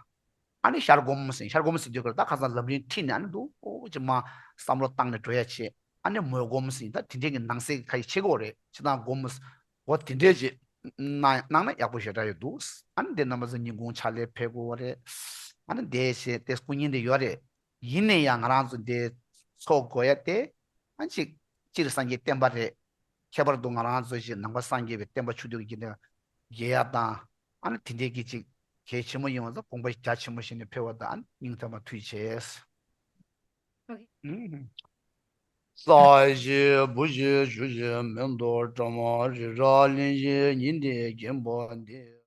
ཨ་ནི་ཤར་སྒོམ་ཟེར། ཤར་སྒོམ་ཟེར་དུས་ཀར་ད་ཁ་སང་ལམ་རིམ་ཁྲིད་ནས་ཨ་ནི་འདུག་ཨོ་ཅི་མ་བསམ་བློ་བཏང་ནས་འགྲོ་ཡ་བྱེད། ཨ་ནི་མོས་སྒོམ་ཟེར། ད་དེ་འདྲས་ཀྱི་ནང་གསེས་ཁ་ཡི་བྱེད་དགོས་རེད། ཅི་ད་སྒོམ་འོ་དེ་འདྲས་ཅིག་གནང་གནང་ན་ཡག་པོ་ཞེ་དྲག་ཡོད་འདུག་ཨ་ནི་དེ་རྣམ་པ་ཚོ་ཉིན་གུང་ཕྱག་ལས་ཕེབས་དགོས་རེད། ཨ་ནི་དེ་བྱས་དེ་སྐུ་ཉིད་དེ་ཡོད་རེད། ཡིན་ནའི་ཡང་ང་རང་ཚོ་འདི་ཚོགས་དགོས་ཡ་དེ་ཨ་ཅིག་སྤྱིར་སངས་རྒྱས་བསྟན་པ་རེད། ཁྱད་པར་དུ་ང་རང་ཚོ་ཞིག་ནང་པ་སངས་རྒྱས་པའི་བསྟན་པ་ཆུ་ཚོད་ཀྱི་འདི་རྒྱས་ཡ་དང་། ཨ་ནི་དེ་འདྲའི་གི་ཅིག་གལ་ཆེན་མོ་ཡིན་པ་ཚོ་དགོངས་པ་རྒྱ་ཆེན་པོ་བཞེས་ནས་ཕེབས་པ་དང་། ཨ་ནི་སྙིང་ཐག་པ་ཐུགས་རྗེ་ཆེ། ས་གཞི་བུ་གཞི་ཆུ་གཞི་མེ་ཏོག་སྤྲ་མོ་རི་རབ་གླིང་བཞི་ཉི་ཟླའི་རྒན་པོ་འདི།